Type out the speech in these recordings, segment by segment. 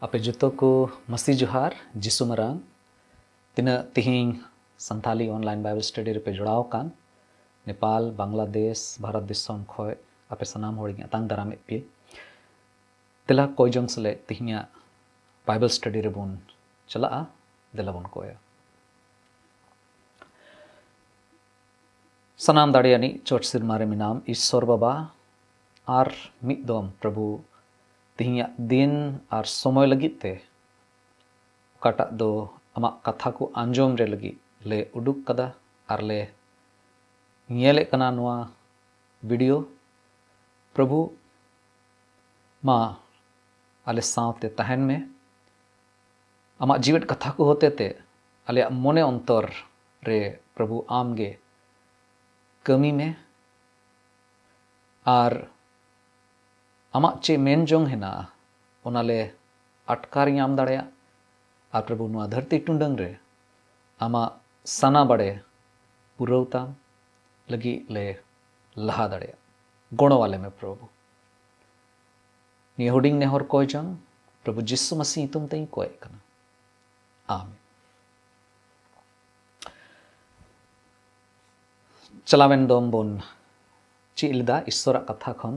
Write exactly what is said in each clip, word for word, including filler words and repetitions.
ᱟᱯᱮ ᱡᱚᱛᱚ ᱠᱚ ᱢᱟᱹᱥᱤ ᱡᱚᱦᱟᱨ, ᱡᱤᱥᱩ ᱢᱟᱨᱟᱝ᱾ ᱛᱤᱱᱟᱹᱜ ᱛᱤᱦᱤᱧ ᱥᱟᱱᱛᱷᱟᱞᱤ online Bible study ᱨᱮᱯᱮ ᱡᱚᱲᱟᱣ ᱟᱠᱟᱱ, ᱱᱮᱯᱟᱞ, ᱵᱟᱝᱞᱟᱫᱮᱥ, ᱵᱷᱟᱨᱚᱛ ᱫᱤᱥᱚᱢ ᱠᱷᱚᱱ ᱟᱯᱮ ᱥᱟᱱᱟᱢ ᱦᱚᱲᱤᱧ ᱟᱛᱟᱝ ᱫᱟᱨᱟᱢᱮᱫ ᱯᱮ᱾ ᱫᱮᱞᱟ ᱠᱚᱭ ᱡᱚᱝ ᱥᱮᱞᱮᱫ ᱛᱤᱦᱤᱧᱟᱜ Bible study ᱨᱮᱵᱚᱱ ᱪᱟᱞᱟᱜᱼᱟ᱾ ᱫᱮᱞᱟ ᱵᱚᱱ ᱠᱚᱭᱟ᱾ ᱥᱟᱱᱟᱢ ᱫᱟᱲᱮᱭᱟᱱᱤᱡ ᱪᱚᱴ ᱥᱤᱨᱢᱟ ᱨᱮ ᱢᱮᱱᱟᱢ ᱤᱥᱥᱚᱨ ᱵᱟᱵᱟ, ᱟᱨ ᱢᱤᱫ ᱫᱚᱢ ᱯᱨᱚᱵᱷᱩ, ᱛᱤᱦᱤᱧᱟᱜ ᱫᱤᱱ ᱟᱨ ᱥᱚᱢᱚᱭ ᱞᱟᱹᱜᱤᱫ ᱛᱮ, ᱚᱠᱟᱴᱟᱜ ᱫᱚ ᱟᱢᱟᱜ ᱠᱟᱛᱷᱟ ᱠᱚ ᱟᱸᱡᱚᱢ ᱨᱮ ᱞᱟᱹᱜᱤᱫ ᱞᱮ ᱩᱰᱩᱠ ᱠᱟᱫᱟ ᱟᱨ ᱞᱮ ᱧᱮᱞᱮᱫ ᱠᱟᱱᱟ ᱱᱚᱣᱟ video᱾ ᱯᱨᱚᱵᱷᱩ, ᱢᱟ ᱟᱞᱮ ᱥᱟᱶᱛᱮ ᱛᱟᱦᱮᱱ ᱢᱮ᱾ ᱟᱢᱟᱜ ᱡᱤᱣᱮᱫ ᱠᱟᱛᱷᱟ ᱠᱚ ᱦᱚᱛᱮᱛᱮ ᱟᱞᱮᱭᱟᱜ ᱢᱚᱱᱮ ᱚᱱᱛᱚᱨ ᱨᱮ ᱯᱨᱚᱵᱷᱩ ᱟᱢ ᱜᱮ ᱠᱟᱹᱢᱤ ᱢᱮ, ᱟᱨ ᱟᱢᱟᱜ ᱪᱮᱫ ᱢᱮᱱ ᱡᱚᱝ ᱦᱮᱱᱟᱜᱼᱟ, ᱚᱱᱟ ᱞᱮ ᱟᱴᱠᱟᱨ ᱧᱟᱢ ᱫᱟᱲᱮᱭᱟᱜ, ᱟᱨ ᱯᱨᱚᱵᱷᱩ, ᱱᱚᱣᱟ ᱫᱷᱟᱹᱨᱛᱤ ᱴᱩᱰᱟᱹᱝ ᱨᱮ ᱟᱢᱟᱜ ᱥᱟᱱᱟ ᱵᱟᱲᱮ ᱯᱩᱨᱟᱹᱣ ᱛᱟᱢ ᱞᱟᱹᱜᱤᱫ ᱞᱮ ᱞᱟᱦᱟ ᱫᱟᱲᱮᱭᱟᱜ᱾ ᱜᱚᱲᱚ ᱟᱞᱮ ᱢᱮ ᱯᱨᱚᱵᱷᱩ᱾ ᱱᱤᱭᱟᱹ ᱦᱩᱰᱤᱧ ᱱᱮᱦᱚᱨ ᱠᱚᱭ ᱡᱚᱝ ᱯᱨᱚᱵᱷᱩ ᱡᱤᱥᱩ ᱢᱟᱹᱥᱤ ᱧᱩᱛᱩᱢ ᱛᱮᱧ ᱠᱚᱭᱮᱫ ᱠᱟᱱᱟ᱾ ᱟᱢᱮᱱ᱾ ᱪᱟᱞᱟᱣᱮᱱ ᱫᱚᱢ ᱵᱚᱱ ᱪᱮᱫ ᱞᱮᱫᱟ ᱤᱥᱥᱚᱨᱟᱜ ᱠᱟᱛᱷᱟ ᱠᱷᱚᱱ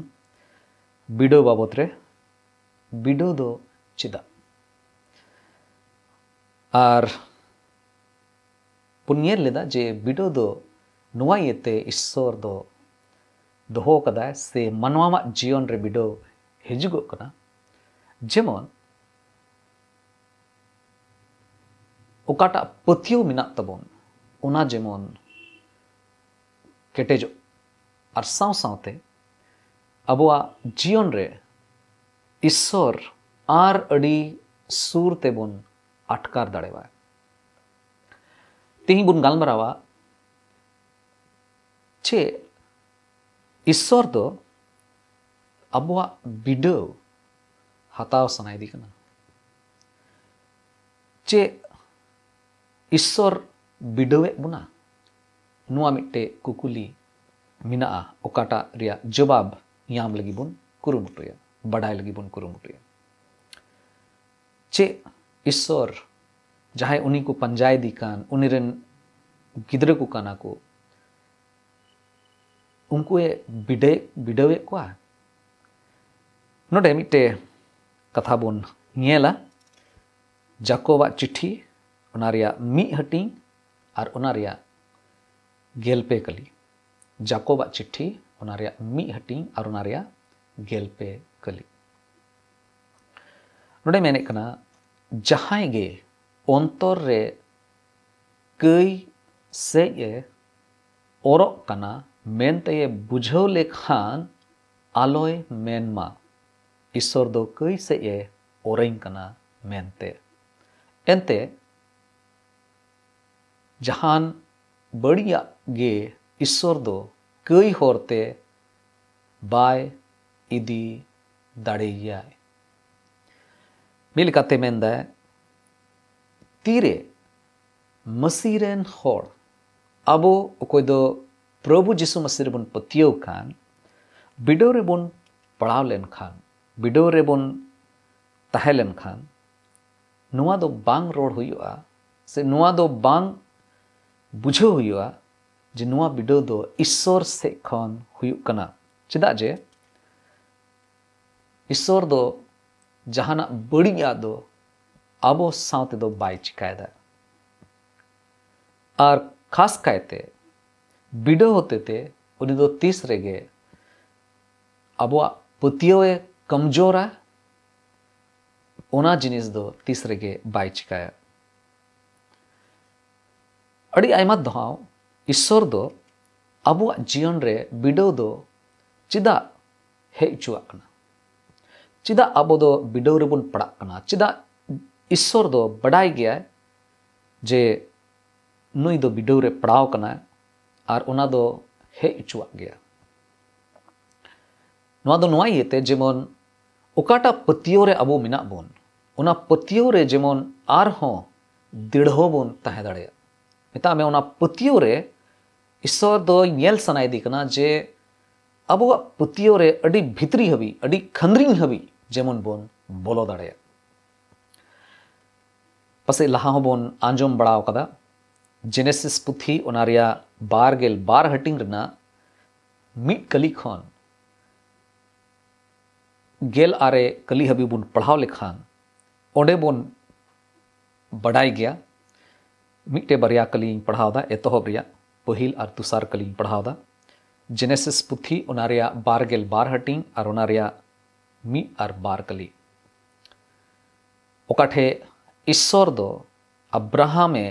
ᱵᱤᱰᱟᱹᱣ ᱵᱟᱵᱚᱛ ᱨᱮ, ᱵᱤᱰᱟᱹᱣ ᱫᱚ ᱪᱮᱫᱟᱜ? ᱟᱨ ᱵᱚᱱ ᱧᱮᱞ ᱞᱮᱫᱟ ᱡᱮ ᱵᱤᱰᱟᱹᱣ ᱫᱚ ᱱᱚᱣᱟ ᱤᱭᱟᱹᱛᱮ ᱤᱥᱥᱚᱨ ᱫᱚ ᱫᱚᱦᱚ ᱠᱟᱫᱟᱭ ᱥᱮ ᱢᱟᱱᱣᱟᱣᱟᱜ ᱡᱤᱭᱚᱱ ᱨᱮ ᱵᱤᱰᱟᱹᱣ ᱦᱤᱡᱩᱜᱚᱜ ᱠᱟᱱᱟ, ᱡᱮᱢᱚᱱ ᱚᱠᱟᱴᱟᱜ ᱯᱟᱹᱛᱭᱟᱹᱣ ᱢᱮᱱᱟᱜ ᱛᱟᱵᱚᱱ, ᱚᱱᱟ ᱡᱮᱢᱚᱱ ᱠᱮᱴᱮᱡᱚᱜ, ᱟᱨ ᱥᱟᱶ ᱥᱟᱶᱛᱮ ᱟᱵᱚᱣᱟᱜ ᱡᱤᱭᱚᱱ ᱨᱮ ᱤᱥᱥᱚᱨ ᱟᱨ ᱟᱹᱰᱤ ᱥᱩᱨ ᱛᱮᱵᱚᱱ ᱟᱴᱠᱟᱨ ᱫᱟᱲᱮᱣᱟᱭ᱾ ᱛᱮᱦᱮᱧ ᱵᱚᱱ ᱜᱟᱞᱢᱟᱨᱟᱣᱟ ᱪᱮᱫ ᱤᱥᱥᱚᱨ ᱫᱚ ᱟᱵᱚᱣᱟᱜ ᱵᱤᱰᱟᱹᱣ ᱦᱟᱛᱟᱣ ᱥᱟᱱᱟᱭᱮᱫᱮ ᱠᱟᱱᱟ᱾ ᱪᱮᱫ ᱤᱥᱥᱚᱨ ᱵᱤᱰᱟᱹᱣᱮᱫ ᱵᱚᱱᱟ? ᱱᱚᱣᱟ ᱢᱤᱫᱴᱮᱡ ᱠᱩᱠᱞᱤ ᱢᱮᱱᱟᱜᱼᱟ, ᱚᱠᱟᱴᱟᱜ ᱨᱮᱭᱟᱜ ᱡᱚᱵᱟᱵ ᱧᱟᱢ ᱞᱟᱹᱜᱤᱫ ᱵᱚᱱ ᱠᱩᱨᱩᱢᱩᱴᱩᱭᱟ, ᱵᱟᱰᱟᱭ ᱞᱟᱹᱜᱤᱫ ᱵᱚᱱ ᱠᱩᱨᱩᱢᱩᱴᱩᱭᱟ᱾ ᱪᱮᱫ ᱤᱥᱥᱚᱨ ᱡᱟᱦᱟᱸᱭ ᱩᱱᱤ ᱠᱚ ᱯᱟᱸᱡᱟᱭᱮᱫᱮ ᱠᱟᱱ, ᱩᱱᱤ ᱨᱮᱱ ᱜᱤᱫᱽᱨᱟᱹ ᱠᱚ ᱠᱟᱱᱟ ᱠᱚ, ᱩᱱᱠᱩᱭ ᱵᱤᱰᱟᱹ-, ᱵᱤᱰᱟᱹᱣᱮᱫ ᱠᱚᱣᱟ? ᱱᱚᱰᱮ ᱢᱤᱫᱴᱮᱡ ᱠᱟᱛᱷᱟ ᱵᱚᱱ ᱧᱮᱞᱟ, ᱡᱟᱠᱚᱵᱟᱜ ᱪᱤᱴᱷᱤ, ᱚᱱᱟ ᱨᱮᱭᱟᱜ ᱢᱤᱫ ᱦᱟᱹᱴᱤᱧ ᱟᱨ ᱚᱱᱟ ᱨᱮᱭᱟᱜ ᱜᱮᱞ ᱯᱮ ᱠᱟᱹᱞᱤ᱾ ᱡᱟᱠᱚᱵᱟᱜ ᱪᱤᱴᱷᱤ, ᱚᱱᱟ ᱨᱮᱭᱟᱜ ᱢᱤᱫ ᱦᱟᱹᱴᱤᱧ ᱟᱨ ᱚᱱᱟ ᱨᱮᱭᱟᱜ ᱜᱮᱞ ᱯᱮ ᱠᱟᱹᱞᱤ᱾ ᱱᱚᱰᱮ ᱢᱮᱱᱮᱫ ᱠᱟᱱᱟ, ᱡᱟᱦᱟᱸᱭ ᱜᱮ ᱚᱱᱛᱚᱨ ᱨᱮ ᱠᱟᱹᱭ ᱥᱮᱡ ᱮ ᱚᱨᱚᱜ ᱠᱟᱱᱟ ᱢᱮᱱᱛᱮ ᱮ ᱵᱩᱡᱷᱟᱹᱣ ᱞᱮᱠᱷᱟᱱ, ᱟᱞᱚᱭ ᱢᱮᱱ ᱢᱟ, "ᱤᱥᱥᱚᱨ ᱫᱚ ᱠᱟᱹᱭ ᱥᱮᱡ ᱮ ᱚᱨᱟᱹᱧ ᱠᱟᱱᱟ" ᱢᱮᱱᱛᱮ᱾ ᱮᱱᱛᱮ, ᱡᱟᱦᱟᱱ ᱵᱟᱹᱲᱤᱡᱟᱜ ᱜᱮ ᱤᱥᱥᱚᱨ ᱫᱚ ᱠᱟᱹᱭ ᱦᱚᱨᱛᱮ ᱵᱟᱭ ᱤᱫᱤ ᱫᱟᱲᱮᱭᱟᱭ᱾ ᱢᱤᱫ ᱞᱮᱠᱟᱛᱮ ᱢᱮᱱᱫᱟᱭ, ᱛᱤᱨᱮ ᱢᱟᱹᱥᱤ ᱨᱮᱱ ᱦᱚᱲ, ᱟᱵᱚ ᱚᱠᱚᱭ ᱫᱚ ᱯᱨᱚᱵᱷᱩ ᱡᱤᱥᱩ ᱢᱟᱹᱥᱤ ᱨᱮᱵᱚᱱ ᱯᱟᱹᱛᱭᱟᱹᱣ ᱠᱷᱟᱱ, ᱵᱤᱰᱟᱹᱣ ᱨᱮᱵᱚᱱ ᱯᱟᱲᱟᱣ ᱞᱮᱱᱠᱷᱟᱱ, ᱵᱤᱰᱟᱹᱣ ᱨᱮᱵᱚᱱ ᱛᱟᱦᱮᱸ ᱞᱮᱱᱠᱷᱟᱱ, ᱱᱚᱣᱟ ᱫᱚ ᱵᱟᱝ ᱨᱚᱲ ᱦᱩᱭᱩᱜᱼᱟ, ᱥᱮ ᱱᱚᱣᱟ ᱫᱚ ᱵᱟᱝ ᱵᱩᱡᱷᱟᱹᱣ ᱦᱩᱭᱩᱜᱼᱟ ᱡᱮ ᱱᱚᱣᱟ ᱵᱤᱰᱟᱹᱣ ᱫᱚ ᱤᱥᱥᱚᱨ ᱥᱮᱫ ᱠᱷᱚᱱ ᱦᱩᱭᱩᱜ ᱠᱟᱱᱟ᱾ ᱪᱮᱫᱟᱜ ᱡᱮ ᱤᱥᱥᱚᱨ ᱫᱚ ᱡᱟᱦᱟᱱᱟᱜ ᱵᱟᱹᱲᱤᱡᱟᱜ ᱫᱚ ᱟᱵᱚ ᱥᱟᱶ ᱛᱮᱫᱚ ᱵᱟᱭ ᱪᱤᱠᱟᱭᱮᱫᱟ᱾ ᱟᱨ ᱠᱷᱟᱥ ᱠᱟᱭᱛᱮ ᱵᱤᱰᱟᱹᱣ ᱦᱚᱛᱮᱛᱮ ᱩᱱᱤ ᱫᱚ ᱛᱤᱥ ᱨᱮᱜᱮ ᱟᱵᱚᱣᱟᱜ ᱯᱟᱹᱛᱭᱟᱹᱣ ᱮ ᱠᱚᱢᱡᱳᱨᱟ, ᱚᱱᱟ ᱡᱤᱱᱤᱥ ᱫᱚ ᱛᱤᱥ ᱨᱮᱜᱮ ᱵᱟᱭ ᱪᱤᱠᱟᱭᱟ᱾ ᱟᱹᱰᱤ ᱟᱭᱢᱟ ᱫᱷᱟᱣ ᱤᱥᱥᱚᱨ ᱫᱚ ᱟᱵᱚᱣᱟᱜ ᱡᱤᱭᱚᱱ ᱨᱮ ᱵᱤᱰᱟᱹᱣ ᱫᱚ ᱪᱮᱫᱟᱜ ᱦᱮᱡ ᱦᱚᱪᱚᱣᱟᱜ ᱠᱟᱱᱟ? ᱪᱮᱫᱟᱜ ᱟᱵᱚ ᱫᱚ ᱵᱤᱰᱟᱹᱣ ᱨᱮᱵᱚᱱ ᱯᱟᱲᱟᱜ ᱠᱟᱱᱟ? ᱪᱮᱫᱟᱜ ᱤᱥᱥᱚᱨ ᱫᱚ ᱵᱟᱰᱟᱭ ᱜᱮᱭᱟᱭ ᱡᱮ ᱱᱩᱭ ᱫᱚ ᱵᱤᱰᱟᱹᱣ ᱨᱮ ᱯᱟᱲᱟᱣ ᱠᱟᱱᱟᱭ ᱟᱨ ᱚᱱᱟ ᱫᱚ ᱦᱮᱡ ᱦᱚᱪᱚᱣᱟᱜ ᱜᱮᱭᱟ? ᱱᱚᱣᱟ ᱫᱚ ᱱᱚᱣᱟ ᱤᱭᱟᱹᱛᱮ, ᱡᱮᱢᱚᱱ ᱚᱠᱟᱴᱟᱜ ᱯᱟᱹᱛᱭᱟᱹᱣ ᱨᱮ ᱟᱵᱚ ᱢᱮᱱᱟᱜ ᱵᱚᱱ, ᱚᱱᱟ ᱯᱟᱹᱛᱭᱟᱹᱣ ᱨᱮ ᱡᱮᱢᱚᱱ ᱟᱨᱦᱚᱸ ᱫᱤᱲᱦᱚ ᱵᱚᱱ ᱛᱟᱦᱮᱸ ᱫᱟᱲᱮᱭᱟᱜ᱾ ᱢᱮᱛᱟᱜ ᱢᱮ, ᱚᱱᱟ ᱯᱟᱹᱛᱭᱟᱹᱣ ᱨᱮ ᱤᱥᱥᱚᱨ ᱫᱚ ᱧᱮᱞ ᱥᱟᱱᱟᱭᱮᱫᱮ ᱠᱟᱱᱟ ᱡᱮ ᱟᱵᱚᱣᱟᱜ ᱯᱟᱹᱛᱭᱟᱹᱣ ᱨᱮ ᱟᱹᱰᱤ ᱵᱷᱤᱛᱨᱤ ᱦᱟᱹᱵᱤᱡ, ᱟᱹᱰᱤ ᱠᱷᱟᱹᱱᱫᱽᱨᱤᱧ ᱦᱟᱹᱵᱤᱡ ᱡᱮᱢᱚᱱ ᱵᱚᱱ ᱵᱚᱞᱚ ᱫᱟᱲᱮᱭᱟᱜ᱾ ᱯᱟᱥᱮᱡ ᱞᱟᱦᱟ ᱦᱚᱸᱵᱚᱱ ᱟᱸᱡᱚᱢ ᱵᱟᱲᱟ ᱟᱠᱟᱫᱟ᱾ ᱡᱮᱱᱮᱥᱤᱥ ᱯᱩᱛᱷᱤ, ᱚᱱᱟ ᱨᱮᱭᱟᱜ ᱵᱟᱨ ᱜᱮᱞ ᱵᱟᱨ ᱦᱟᱹᱴᱤᱧ ᱨᱮᱱᱟᱜ ᱢᱤᱫ ᱠᱟᱹᱞᱤ ᱠᱷᱚᱱ ᱜᱮᱞ ᱟᱨᱮ ᱠᱟᱹᱞᱤ ᱦᱟᱹᱵᱤᱡ ᱵᱚᱱ ᱯᱟᱲᱦᱟᱣ ᱞᱮᱠᱷᱟᱱ, ᱚᱸᱰᱮ ᱵᱚᱱ ᱵᱟᱰᱟᱭ ᱜᱮᱭᱟ᱾ ᱢᱤᱫᱴᱮᱡ ᱵᱟᱨᱭᱟ ᱠᱟᱹᱞᱤᱧ ᱯᱟᱲᱦᱟᱣ ᱮᱫᱟ, ᱮᱛᱚᱦᱚᱵ ᱨᱮᱭᱟᱜ ᱯᱟᱹᱦᱤᱞ ᱟᱨ ᱫᱚᱥᱟᱨ ᱠᱟᱹᱞᱤᱧ ᱯᱟᱲᱦᱟᱣ ᱮᱫᱟ᱾ ᱡᱮᱱᱮᱥᱤᱥ ᱯᱩᱛᱷᱤ, ᱚᱱᱟ ᱨᱮᱭᱟᱜ ᱵᱟᱨ ᱜᱮᱞ ᱵᱟᱨ ᱦᱟᱹᱴᱤᱧ ᱟᱨ ᱚᱱᱟ ᱨᱮᱭᱟᱜ ᱢᱤᱫ ᱟᱨ ᱵᱟᱨ ᱠᱟᱹᱞᱤ᱾ ᱚᱠᱟ ᱴᱷᱮᱡ ᱤᱥᱥᱚᱨ ᱫᱚ ᱟᱵᱨᱟᱦᱟᱢ ᱮ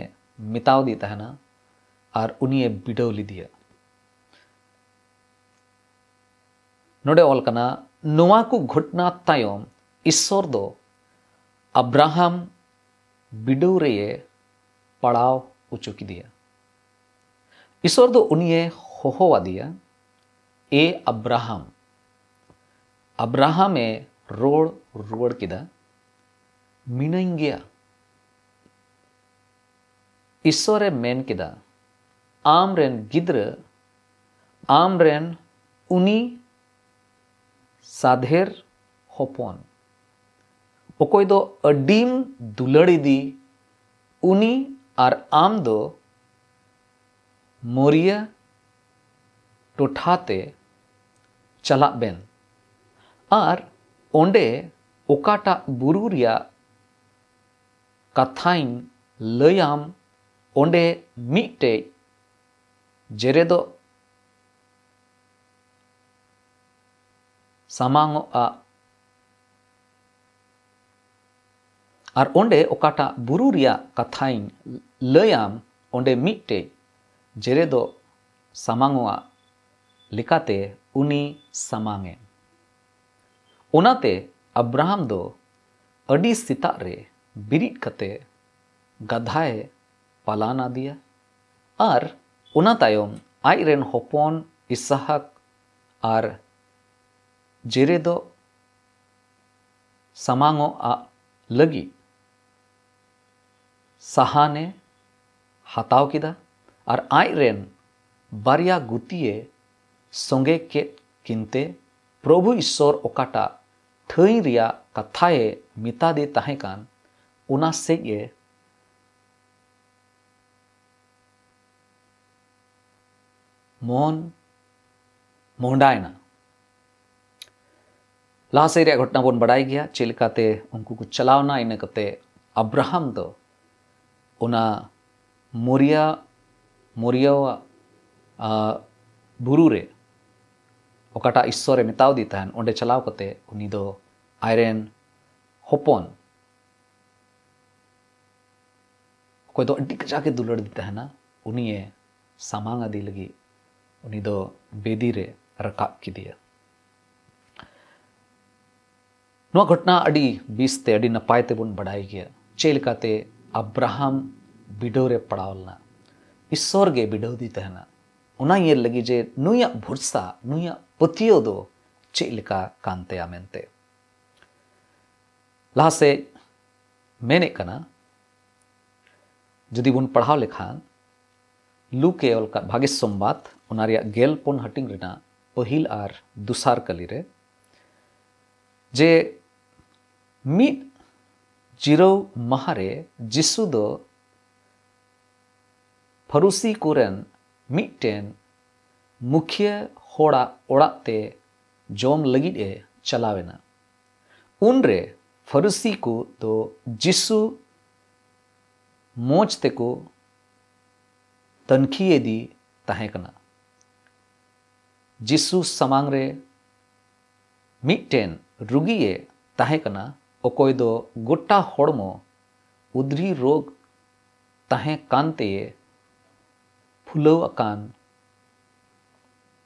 ᱢᱮᱛᱟᱣᱫᱮ ᱛᱟᱦᱮᱱᱟ ᱟᱨ ᱩᱱᱤᱭᱮ ᱵᱤᱰᱟᱹᱣ ᱞᱮᱫᱮᱭᱟ᱾ ᱱᱚᱰᱮ ᱚᱞ ᱠᱟᱱᱟ, ᱱᱚᱣᱟ ᱠᱚ ᱜᱷᱚᱴᱱᱟ ᱛᱟᱭᱚᱢ ᱤᱥᱥᱚᱨ ᱫᱚ ᱟᱵᱨᱟᱦᱟᱢ ᱵᱤᱰᱟᱹᱣ ᱨᱮᱭᱮ ᱯᱟᱲᱟᱣ ᱦᱚᱪᱚ ᱠᱮᱫᱮᱭᱟ᱾ ᱤᱥᱥᱚᱨ ᱫᱚ ᱩᱱᱤᱭᱮ ᱦᱚᱦᱚ ᱟᱫᱮᱭᱟ, "ᱮ ᱟᱵᱨᱟᱦᱟᱢ!" ᱟᱵᱨᱟᱦᱟᱢ ᱮ ᱨᱚᱲ ᱨᱩᱣᱟᱹᱲ ᱠᱮᱫᱟ, "ᱢᱤᱱᱟᱹᱧ ᱜᱮᱭᱟ᱾" ᱤᱥᱥᱚᱨ ᱮ ᱢᱮᱱ ᱠᱮᱫᱟ, "ᱟᱢ ᱨᱮᱱ ᱜᱤᱫᱽᱨᱟᱹ, ᱟᱢ ᱨᱮᱱ ᱩᱱᱤ ᱥᱟᱫᱷᱮᱨ ᱦᱚᱯᱚᱱ, ᱚᱠᱚᱭ ᱫᱚ ᱟᱹᱰᱤᱢ ᱫᱩᱞᱟᱹᱲᱤᱫᱤ, ᱩᱱᱤ ᱟᱨ ᱟᱢ ᱫᱚ ᱢᱳᱨᱤᱭᱟ ᱴᱚᱴᱷᱟ ᱛᱮ ᱪᱟᱞᱟᱜ ᱵᱮᱱ ᱟᱨ ᱚᱸᱰᱮ ᱚᱠᱟᱴᱟᱜ ᱵᱩᱨᱩ ᱨᱮᱭᱟᱜ ᱠᱟᱛᱷᱟᱧ ᱞᱟᱹᱭᱟᱢ, ᱚᱸᱰᱮ ᱢᱤᱫᱴᱮᱡ ᱡᱮᱨᱮᱫᱚᱜ ᱥᱟᱢᱟᱝᱚᱜᱼᱟ, ᱟᱨ ᱚᱸᱰᱮ ᱚᱠᱟᱴᱟᱜ ᱵᱩᱨᱩ ᱨᱮᱭᱟᱜ ᱠᱟᱛᱷᱟᱧ ᱞᱟᱹᱭᱟᱢ, ᱚᱸᱰᱮ ᱢᱤᱫᱴᱮᱡ ᱡᱮᱨᱮᱫᱚᱜ ᱥᱟᱢᱟᱝᱚᱜᱼᱟ ᱞᱮᱠᱟᱛᱮ ᱩᱱᱤ ᱥᱟᱢᱟᱝ ᱮᱢ᱾ ᱚᱱᱟᱛᱮ ᱟᱵᱨᱟᱦᱟᱢ ᱫᱚ ᱟᱹᱰᱤ ᱥᱮᱛᱟᱜ ᱨᱮ ᱵᱤᱨᱤᱫ ᱠᱟᱛᱮ ᱜᱟᱫᱷᱟᱭ ᱯᱟᱞᱟᱱ ᱟᱫᱮᱭᱟ ᱟᱨ ᱚᱱᱟ ᱛᱟᱭᱚᱢ ᱟᱡ ᱨᱮᱱ ᱦᱚᱯᱚᱱ ᱤᱥᱟᱦᱟᱠ ᱟᱨ ᱡᱮᱨᱮᱫᱚᱜ ᱥᱟᱢᱟᱝᱚᱜ ᱟᱜ ᱞᱟᱹᱜᱤᱫ ᱥᱟᱦᱟᱱᱮ ᱦᱟᱛᱟᱣ ᱠᱮᱫᱟ ᱟᱨ ᱟᱡ ᱨᱮᱱ ᱵᱟᱨᱭᱟ ᱜᱩᱛᱤᱭᱮ ᱥᱚᱸᱜᱮ ᱠᱮᱫ ᱠᱤᱱᱛᱮ ᱯᱨᱚᱵᱷᱩ ᱤᱥᱥᱚᱨ ᱚᱠᱟᱴᱟᱜ ᱴᱷᱟᱹᱭ ᱨᱮᱭᱟᱜ ᱠᱟᱛᱷᱟᱭᱮ ᱢᱮᱛᱟᱫᱮ ᱛᱟᱦᱮᱸ ᱠᱟᱱ, ᱚᱱᱟ ᱥᱮᱡ ᱮ ᱢᱚᱱ ᱢᱚᱦᱰᱟᱭᱮᱱᱟ᱾ ᱞᱟᱦᱟ ᱥᱮᱫ ᱨᱮᱭᱟᱜ ᱜᱷᱚᱴᱚᱱᱟ ᱵᱚᱱ ᱵᱟᱰᱟᱭ ᱜᱮᱭᱟ, ᱪᱮᱫ ᱞᱮᱠᱟᱛᱮ ᱩᱱᱠᱩ ᱠᱚ ᱪᱟᱞᱟᱣᱱᱟ᱾ ᱤᱱᱟᱹ ᱠᱟᱛᱮ ᱟᱵᱨᱟᱦᱟᱢ ᱫᱚ ᱚᱱᱟ ᱢᱳᱨᱤᱭᱟ ᱢᱳᱨᱤᱭᱟᱣᱟᱜ ᱵᱩᱨᱩ ᱨᱮ ᱚᱠᱟᱴᱟᱜ ᱤᱥᱥᱚᱨᱮ ᱢᱮᱛᱟᱣᱫᱮ ᱛᱟᱦᱮᱱ, ᱚᱸᱰᱮ ᱪᱟᱞᱟᱣ ᱠᱟᱛᱮ ᱩᱱᱤ ᱫᱚ ᱟᱡᱨᱮᱱ ᱦᱚᱯᱚᱱ, ᱚᱠᱚᱭ ᱫᱚ ᱟᱹᱰᱤ ᱠᱟᱡᱟᱠ ᱮ ᱫᱩᱞᱟᱹᱲ ᱫᱤ ᱛᱟᱦᱮᱱᱟ, ᱩᱱᱤᱭᱮ ᱥᱟᱢᱟᱝ ᱟᱫᱮ ᱞᱟᱹᱜᱤᱫ ᱩᱱᱤ ᱫᱚ ᱵᱮᱫᱤ ᱨᱮ ᱨᱟᱠᱟᱵ ᱠᱮᱫᱮᱭᱟ᱾ ᱱᱚᱣᱟ ᱜᱷᱚᱴᱚᱱᱟ ᱟᱹᱰᱤ ᱵᱮᱥ ᱛᱮ, ᱟᱹᱰᱤ ᱱᱟᱯᱟᱭ ᱛᱮᱵᱚᱱ ᱵᱟᱰᱟᱭ ᱜᱮᱭᱟ, ᱪᱮᱫ ᱞᱮᱠᱟᱛᱮ ᱟᱵᱨᱟᱦᱟᱢ ᱵᱤᱰᱟᱹᱣ ᱨᱮ ᱯᱟᱲᱟᱣ ᱞᱮᱱᱟ᱾ ᱤᱥᱥᱚᱨ ᱜᱮ ᱵᱤᱰᱟᱹᱣ ᱫᱤ ᱛᱟᱦᱮᱱᱟ, ᱚᱱᱟ ᱧᱮᱞ ᱞᱟᱹᱜᱤᱫ ᱡᱮ ᱱᱩᱭᱟᱜ ᱵᱷᱚᱨᱥᱟ, ᱱᱩᱭᱟᱜ ᱯᱟᱹᱛᱭᱟᱹᱣ ᱫᱚ ᱪᱮᱫ ᱞᱮᱠᱟ ᱠᱟᱱ ᱛᱟᱭᱟ ᱢᱮᱱᱛᱮ᱾ ᱞᱟᱦᱟ ᱥᱮᱫ ᱢᱮᱱᱮᱫ ᱠᱟᱱᱟ, ᱡᱩᱫᱤ ᱵᱚᱱ ᱯᱟᱲᱦᱟᱣ ᱞᱮᱠᱷᱟᱱ, ᱞᱩᱠᱮ ᱚᱞ ᱠᱟᱜ ᱵᱷᱟᱜᱮ ᱥᱚᱢᱵᱟᱫ, ᱚᱱᱟ ᱨᱮᱭᱟᱜ ᱜᱮᱞ ᱯᱩᱱ ᱦᱟᱹᱴᱤᱧ ᱨᱮᱱᱟᱜ ᱯᱟᱹᱦᱤᱞ ᱟᱨ ᱫᱚᱥᱟᱨ ᱠᱟᱹᱞᱤ ᱨᱮ, ᱡᱮ ᱢᱤᱫ ᱡᱤᱨᱟᱹᱣ ᱢᱟᱦᱟ ᱨᱮ ᱡᱤᱥᱩ ᱫᱚ ᱯᱷᱟᱨᱩᱥᱤ ᱠᱚᱨᱮᱱ ᱢᱤᱫᱴᱮᱱ ᱢᱩᱠᱷᱤᱭᱟᱹ ᱦᱚᱲᱟᱜ ᱚᱲᱟᱜ ᱛᱮ ᱡᱚᱢ ᱞᱟᱹᱜᱤᱫ ᱮ ᱪᱟᱞᱟᱣ ᱮᱱᱟ᱾ ᱩᱱᱨᱮ ᱯᱷᱟᱨᱩᱥᱤ ᱠᱚ ᱫᱚ ᱡᱤᱥᱩ ᱢᱚᱡᱽ ᱛᱮᱠᱚ ᱛᱟᱹᱱᱠᱷᱤᱭᱮᱫᱮ ᱛᱟᱦᱮᱸ ᱠᱟᱱᱟ᱾ ᱡᱤᱥᱩ ᱥᱟᱢᱟᱝ ᱨᱮ ᱢᱤᱫᱴᱮᱱ ᱨᱩᱜᱤᱭᱮ ᱛᱟᱦᱮᱸ ᱠᱟᱱᱟ, ᱚᱠᱚᱭ ᱫᱚ ᱜᱚᱴᱟ ᱦᱚᱲᱢᱚ ᱩᱫᱽᱨᱤ ᱨᱳᱜᱽ ᱛᱟᱦᱮᱸ ᱠᱟᱱ ᱛᱮᱭᱮ ᱯᱷᱩᱞᱟᱹᱣ ᱟᱠᱟᱱ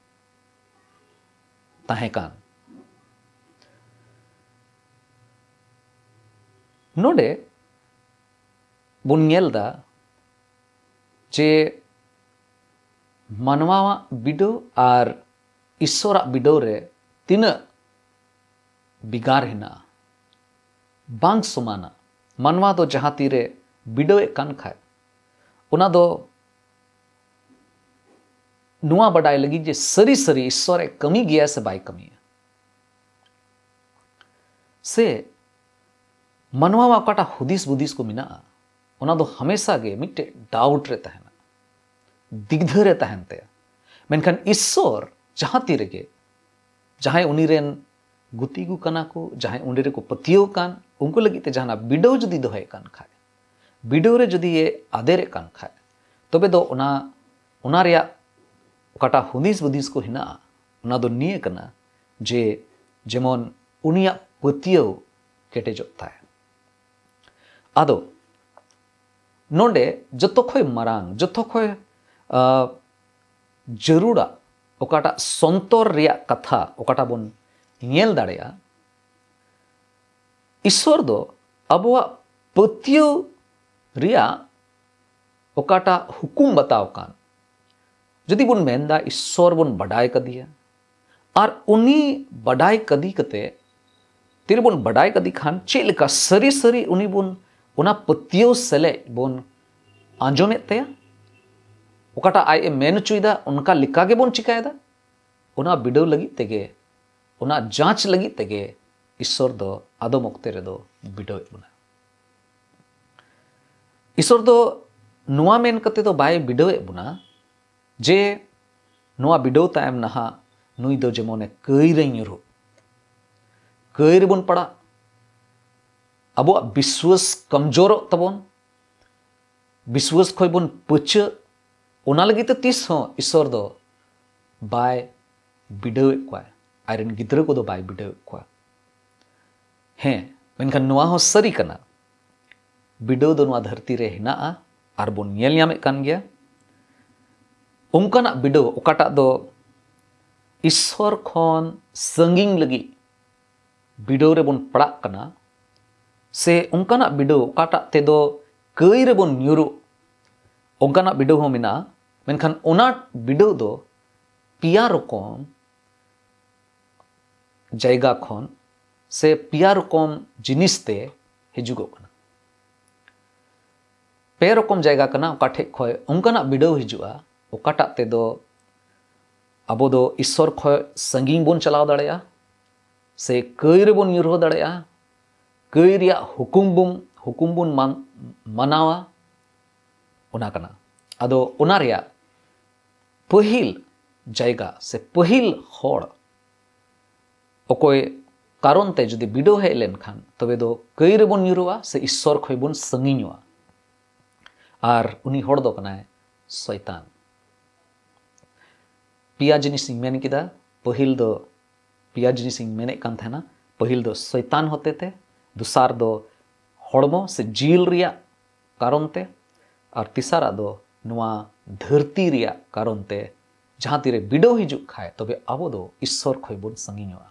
ᱛᱟᱦᱮᱸ ᱠᱟᱱ᱾ ᱱᱚᱰᱮ ᱵᱚᱱ ᱧᱮᱞ ᱮᱫᱟ ᱡᱮ ᱢᱟᱱᱣᱟᱣᱟᱜ ᱵᱤᱰᱟᱹᱣ ᱟᱨ ᱤᱥᱥᱚᱨᱟᱜ ᱵᱤᱰᱟᱹᱣ ᱨᱮ ᱛᱤᱱᱟᱹᱜ ᱵᱷᱮᱜᱟᱨ ᱦᱮᱱᱟᱜᱼᱟ, ᱵᱟᱝ ᱥᱚᱢᱟᱱᱟ᱾ ᱢᱟᱱᱣᱟ ᱫᱚ ᱡᱟᱦᱟᱸ ᱛᱤᱨᱮ ᱵᱤᱰᱟᱹᱣᱮᱫ ᱠᱟᱱ ᱠᱷᱟᱡ, ᱚᱱᱟ ᱫᱚ ᱱᱚᱣᱟ ᱵᱟᱰᱟᱭ ᱞᱟᱹᱜᱤᱫ ᱡᱮ ᱥᱟᱹᱨᱤ ᱥᱟᱹᱨᱤ ᱤᱥᱥᱚᱨᱮ ᱠᱟᱹᱢᱤ ᱜᱮᱭᱟ ᱥᱮ ᱵᱟᱭ ᱠᱟᱹᱢᱤᱭᱟ, ᱥᱮ ᱢᱟᱱᱣᱟᱣᱟᱜ ᱚᱠᱟᱴᱟᱜ ᱦᱩᱫᱤᱥ ᱵᱩᱫᱤᱥ ᱠᱚ ᱢᱮᱱᱟᱜᱼᱟ, ᱚᱱᱟ ᱫᱚ ᱦᱟᱢᱮᱥᱟ ᱜᱮ ᱢᱤᱫᱴᱮᱡ ᱰᱟᱣᱩᱴ ᱨᱮ ᱛᱟᱦᱮᱱᱟ, ᱫᱤᱜᱽᱫᱷᱟᱹ ᱨᱮ ᱛᱟᱦᱮᱱ ᱛᱟᱭᱟ᱾ ᱢᱮᱱᱠᱷᱟᱱ ᱤᱥᱥᱚᱨ ᱡᱟᱦᱟᱸ ᱛᱤ ᱨᱮᱜᱮ ᱡᱟᱦᱟᱸᱭ ᱩᱱᱤ ᱨᱮᱱ ᱜᱩᱛᱤ ᱠᱚ ᱠᱟᱱᱟ ᱠᱚ, ᱡᱟᱦᱟᱸᱭ ᱩᱱᱤ ᱨᱮᱠᱚ ᱯᱟᱹᱛᱭᱟᱹᱣ ᱠᱟᱱ, ᱩᱱᱠᱩ ᱞᱟᱹᱜᱤᱫ ᱛᱮ ᱡᱟᱦᱟᱱᱟᱜ ᱵᱤᱰᱟᱹᱣ ᱡᱩᱫᱤ ᱫᱚᱦᱚᱭᱮᱫ ᱠᱟᱱ ᱠᱷᱟᱡ, ᱵᱤᱰᱟᱹᱣ ᱨᱮ ᱡᱩᱫᱤ ᱮ ᱟᱫᱮᱨᱮᱫ ᱠᱟᱱ ᱠᱷᱟᱡ, ᱛᱚᱵᱮ ᱫᱚ ᱚᱱᱟ, ᱚᱱᱟ ᱨᱮᱭᱟᱜ ᱚᱠᱟᱴᱟᱜ ᱦᱩᱫᱤᱥ ᱵᱩᱫᱤᱥ ᱠᱚ ᱦᱮᱱᱟᱜᱼᱟ, ᱚᱱᱟ ᱫᱚ ᱱᱤᱭᱟᱹ ᱠᱟᱱᱟ ᱡᱮ ᱡᱮᱢᱚᱱ ᱩᱱᱤᱭᱟᱜ ᱯᱟᱹᱛᱭᱟᱹᱣ ᱠᱮᱴᱮᱡᱚᱜ ᱛᱟᱭ᱾ ᱟᱫᱚ ᱱᱚᱰᱮ ᱡᱚᱛᱚ ᱠᱷᱚᱡ ᱢᱟᱨᱟᱝ, ᱡᱚᱛᱚ ᱠᱷᱚᱡ, ᱟ, ᱡᱟᱹᱨᱩᱲᱟ ᱚᱠᱟᱴᱟᱜ ᱥᱚᱱᱛᱚᱨ ᱨᱮᱭᱟᱜ ᱠᱟᱛᱷᱟ ᱚᱠᱟᱴᱟᱜ ᱵᱚᱱ ᱧᱮᱞ ᱫᱟᱲᱮᱭᱟᱜᱼᱟ, ᱤᱥᱥᱚᱨ ᱫᱚ ᱟᱵᱚᱣᱟᱜ ᱯᱟᱹᱛᱭᱟᱹᱣ ᱨᱮᱭᱟᱜ ᱚᱠᱟᱴᱟᱜ ᱦᱩᱠᱩᱢ ᱵᱟᱛᱟᱣ ᱠᱟᱱ, ᱡᱩᱫᱤ ᱵᱚᱱ ᱢᱮᱱᱫᱟ ᱤᱥᱥᱚᱨ ᱵᱚᱱ ᱵᱟᱰᱟᱭ ᱠᱟᱫᱮᱭᱟ, ᱟᱨ ᱩᱱᱤ ᱵᱟᱰᱟᱭ ᱠᱟᱫᱮ ᱠᱟᱛᱮ ᱛᱤᱨᱮᱵᱚᱱ ᱵᱟᱰᱟᱭ ᱠᱟᱫᱮ ᱠᱷᱟᱱ ᱪᱮᱫ ᱞᱮᱠᱟ ᱥᱟᱹᱨᱤ ᱥᱟᱹᱨᱤ ᱩᱱᱤ ᱵᱚᱱ ᱚᱱᱟ ᱯᱟᱹᱛᱭᱟᱹᱣ ᱥᱮᱞᱮᱫ ᱵᱚᱱ ᱟᱸᱡᱚᱢᱮᱫ ᱛᱟᱭᱟ, ᱚᱠᱟᱴᱟᱜ ᱟᱡ ᱮ ᱢᱮᱱ ᱦᱚᱪᱚᱭᱮᱫᱟ ᱚᱱᱠᱟ ᱞᱮᱠᱟ ᱜᱮᱵᱚᱱ ᱪᱤᱠᱟᱭᱮᱫᱟ, ᱚᱱᱟ ᱵᱤᱰᱟᱹᱣ ᱞᱟᱹᱜᱤᱫ ᱛᱮᱜᱮ, ᱚᱱᱟ ᱡᱟᱸᱪ ᱞᱟᱹᱜᱤᱫ ᱛᱮᱜᱮ ᱤᱥᱥᱚᱨ ᱫᱚ ᱟᱫᱚᱢ ᱚᱠᱛᱮ ᱨᱮᱫᱚ ᱵᱤᱰᱟᱹᱣᱮᱫ ᱵᱚᱱᱟ᱾ ᱤᱥᱥᱚᱨ ᱫᱚ ᱱᱚᱣᱟ ᱢᱮᱱ ᱠᱟᱛᱮ ᱫᱚ ᱵᱟᱭ ᱵᱤᱰᱟᱹᱣᱮᱫ ᱵᱚᱱᱟ ᱡᱮ ᱱᱚᱣᱟ ᱵᱤᱰᱟᱹᱣ ᱛᱟᱭᱚᱢ ᱱᱟᱦᱟᱜ ᱱᱩᱭ ᱫᱚ ᱡᱮᱢᱚᱱᱮ ᱠᱟᱹᱭ ᱨᱮ ᱧᱩᱨᱦᱩᱜ, ᱠᱟᱹᱭ ᱨᱮᱵᱚᱱ ᱯᱟᱲᱟᱜ, ᱟᱵᱚᱣᱟᱜ ᱵᱤᱥᱣᱟᱹᱥ ᱠᱚᱢᱡᱳᱨᱚᱜ ᱛᱟᱵᱚᱱ, ᱵᱤᱥᱣᱟᱹᱥ ᱠᱷᱚᱡ ᱵᱚᱱ ᱯᱟᱹᱪᱟᱹᱜ, ᱚᱱᱟ ᱞᱟᱹᱜᱤᱫ ᱛᱮ ᱛᱤᱥ ᱦᱚᱸ ᱤᱥᱥᱚᱨ ᱫᱚ ᱵᱟᱭ ᱵᱤᱰᱟᱹᱣᱮᱫ ᱠᱚᱣᱟ, ᱟᱡᱨᱮᱱ ᱜᱤᱫᱽᱨᱟᱹ ᱠᱚᱫᱚ ᱵᱟᱭ ᱵᱤᱰᱟᱹᱣᱮᱫ ᱠᱚᱣᱟ᱾ ᱦᱮᱸ, ᱢᱮᱱᱠᱷᱟᱱ ᱱᱚᱣᱟ ᱦᱚᱸ ᱥᱟᱹᱨᱤ ᱠᱟᱱᱟ, ᱵᱤᱰᱟᱹᱣ ᱫᱚ ᱱᱚᱣᱟ ᱫᱷᱟᱹᱨᱛᱤ ᱨᱮ ᱦᱮᱱᱟᱜᱼᱟ ᱟᱨ ᱵᱚᱱ ᱧᱮᱞ ᱧᱟᱢᱮᱫ ᱠᱟᱱ ᱜᱮᱭᱟ᱾ ᱚᱱᱠᱟᱱᱟᱜ ᱵᱤᱰᱟᱹᱣ ᱚᱠᱟᱴᱟᱜ ᱫᱚ ᱤᱥᱥᱚᱨ ᱠᱷᱚᱱ ᱥᱟᱺᱜᱤᱧ ᱞᱟᱹᱜᱤᱫ ᱵᱤᱰᱟᱹᱣ ᱨᱮᱵᱚᱱ ᱯᱟᱲᱟᱜ ᱠᱟᱱᱟ, ᱥᱮ ᱚᱱᱠᱟᱱᱟᱜ ᱵᱤᱰᱟᱹᱣ ᱚᱠᱟᱴᱟᱜ ᱛᱮᱫᱚ ᱠᱟᱹᱭ ᱨᱮᱵᱚᱱ ᱧᱩᱨᱩᱜ, ᱚᱱᱠᱟᱱᱟᱜ ᱵᱤᱰᱟᱹᱣ ᱦᱚᱸ ᱢᱮᱱᱟᱜᱼᱟ᱾ ᱢᱮᱱᱠᱷᱟᱱ ᱚᱱᱟ ᱵᱤᱰᱟᱹᱣ ᱫᱚ ᱯᱮᱭᱟ ᱨᱚᱠᱚᱢ ᱡᱟᱭᱜᱟ ᱠᱷᱚᱱ ᱥᱮ ᱯᱮᱭᱟ ᱨᱚᱠᱚᱢ ᱡᱤᱱᱤᱥ ᱛᱮ ᱦᱤᱡᱩᱜᱚᱜ ᱠᱟᱱᱟ᱾ ᱯᱮ ᱨᱚᱠᱚᱢ ᱡᱟᱭᱜᱟ ᱠᱟᱱᱟ ᱚᱠᱟ ᱴᱷᱮᱡ ᱠᱷᱚᱡ ᱚᱱᱠᱟᱱᱟᱜ ᱵᱤᱰᱟᱹᱣ ᱦᱤᱡᱩᱜᱼᱟ ᱚᱠᱟᱴᱟᱜ ᱛᱮᱫᱚ ᱟᱵᱚ ᱫᱚ ᱤᱥᱥᱚᱨ ᱠᱷᱚᱡ ᱥᱟᱺᱜᱤᱧ ᱵᱚᱱ ᱪᱟᱞᱟᱣ ᱫᱟᱲᱮᱭᱟᱜᱼᱟ, ᱥᱮ ᱠᱟᱹᱭ ᱨᱮᱵᱚᱱ ᱧᱩᱨᱦᱟᱹ ᱫᱟᱲᱮᱭᱟᱜᱼᱟ, ᱠᱟᱹᱭ ᱨᱮᱭᱟᱜ ᱦᱩᱠᱩᱢ ᱵᱚᱱ, ᱦᱩᱠᱩᱢ ᱵᱚᱱ ᱢᱟᱱ-, ᱢᱟᱱᱟᱣᱟ, ᱚᱱᱟ ᱠᱟᱱᱟ᱾ ᱟᱫᱚ ᱚᱱᱟ ᱨᱮᱭᱟᱜ ᱯᱟᱹᱦᱤᱞ ᱡᱟᱭᱜᱟ ᱥᱮ ᱯᱟᱹᱦᱤᱞ ᱦᱚᱲ ᱚᱠᱚᱭ ᱠᱟᱨᱚᱱ ᱛᱮ ᱡᱩᱫᱤ ᱵᱤᱰᱟᱹᱣ ᱦᱮᱡ ᱞᱮᱱᱠᱷᱟᱱ, ᱛᱚᱵᱮ ᱫᱚ ᱠᱟᱹᱭ ᱨᱮᱵᱚᱱ ᱧᱩᱨᱩᱜᱼᱟ ᱥᱮ ᱤᱥᱥᱚᱨ ᱠᱷᱚᱱ ᱵᱚᱱ ᱥᱟᱺᱜᱤᱧᱚᱜᱼᱟ᱾ ᱟᱨ ᱩᱱᱤ ᱦᱚᱲ ᱫᱚ ᱠᱟᱱᱟᱭ ᱥᱚᱭᱛᱟᱱ᱾ ᱯᱮᱭᱟ ᱡᱤᱱᱤᱥ ᱤᱧ ᱢᱮᱱ ᱠᱮᱫᱟ᱾ ᱯᱟᱹᱦᱤᱞ ᱫᱚ, ᱯᱮᱭᱟ ᱡᱤᱱᱤᱥ ᱤᱧ ᱢᱮᱱᱮᱫ ᱠᱟᱱ ᱛᱟᱦᱮᱱᱟ᱾ ᱯᱟᱹᱦᱤᱞ ᱫᱚ ᱥᱚᱭᱛᱟᱱ ᱦᱚᱛᱮᱛᱮ, ᱫᱚᱥᱟᱨ ᱫᱚ ᱦᱚᱲᱢᱚ ᱥᱮ ᱡᱤᱞ ᱨᱮᱭᱟᱜ ᱠᱟᱨᱚᱱ ᱛᱮ, ᱟᱨ ᱛᱮᱥᱟᱨᱟᱜ ᱫᱚ ᱱᱚᱣᱟ ᱫᱷᱟᱹᱨᱛᱤ ᱨᱮᱭᱟᱜ ᱠᱟᱨᱚᱱ ᱛᱮ᱾ ᱡᱟᱦᱟᱸ ᱛᱤᱨᱮ ᱵᱤᱰᱟᱹᱣ ᱦᱤᱡᱩᱜ ᱠᱷᱟᱡ, ᱛᱚᱵᱮ ᱟᱵᱚ ᱫᱚ ᱤᱥᱥᱚᱨ ᱠᱷᱚᱱ ᱵᱚᱱ ᱥᱟᱺᱜᱤᱧᱚᱜᱼᱟ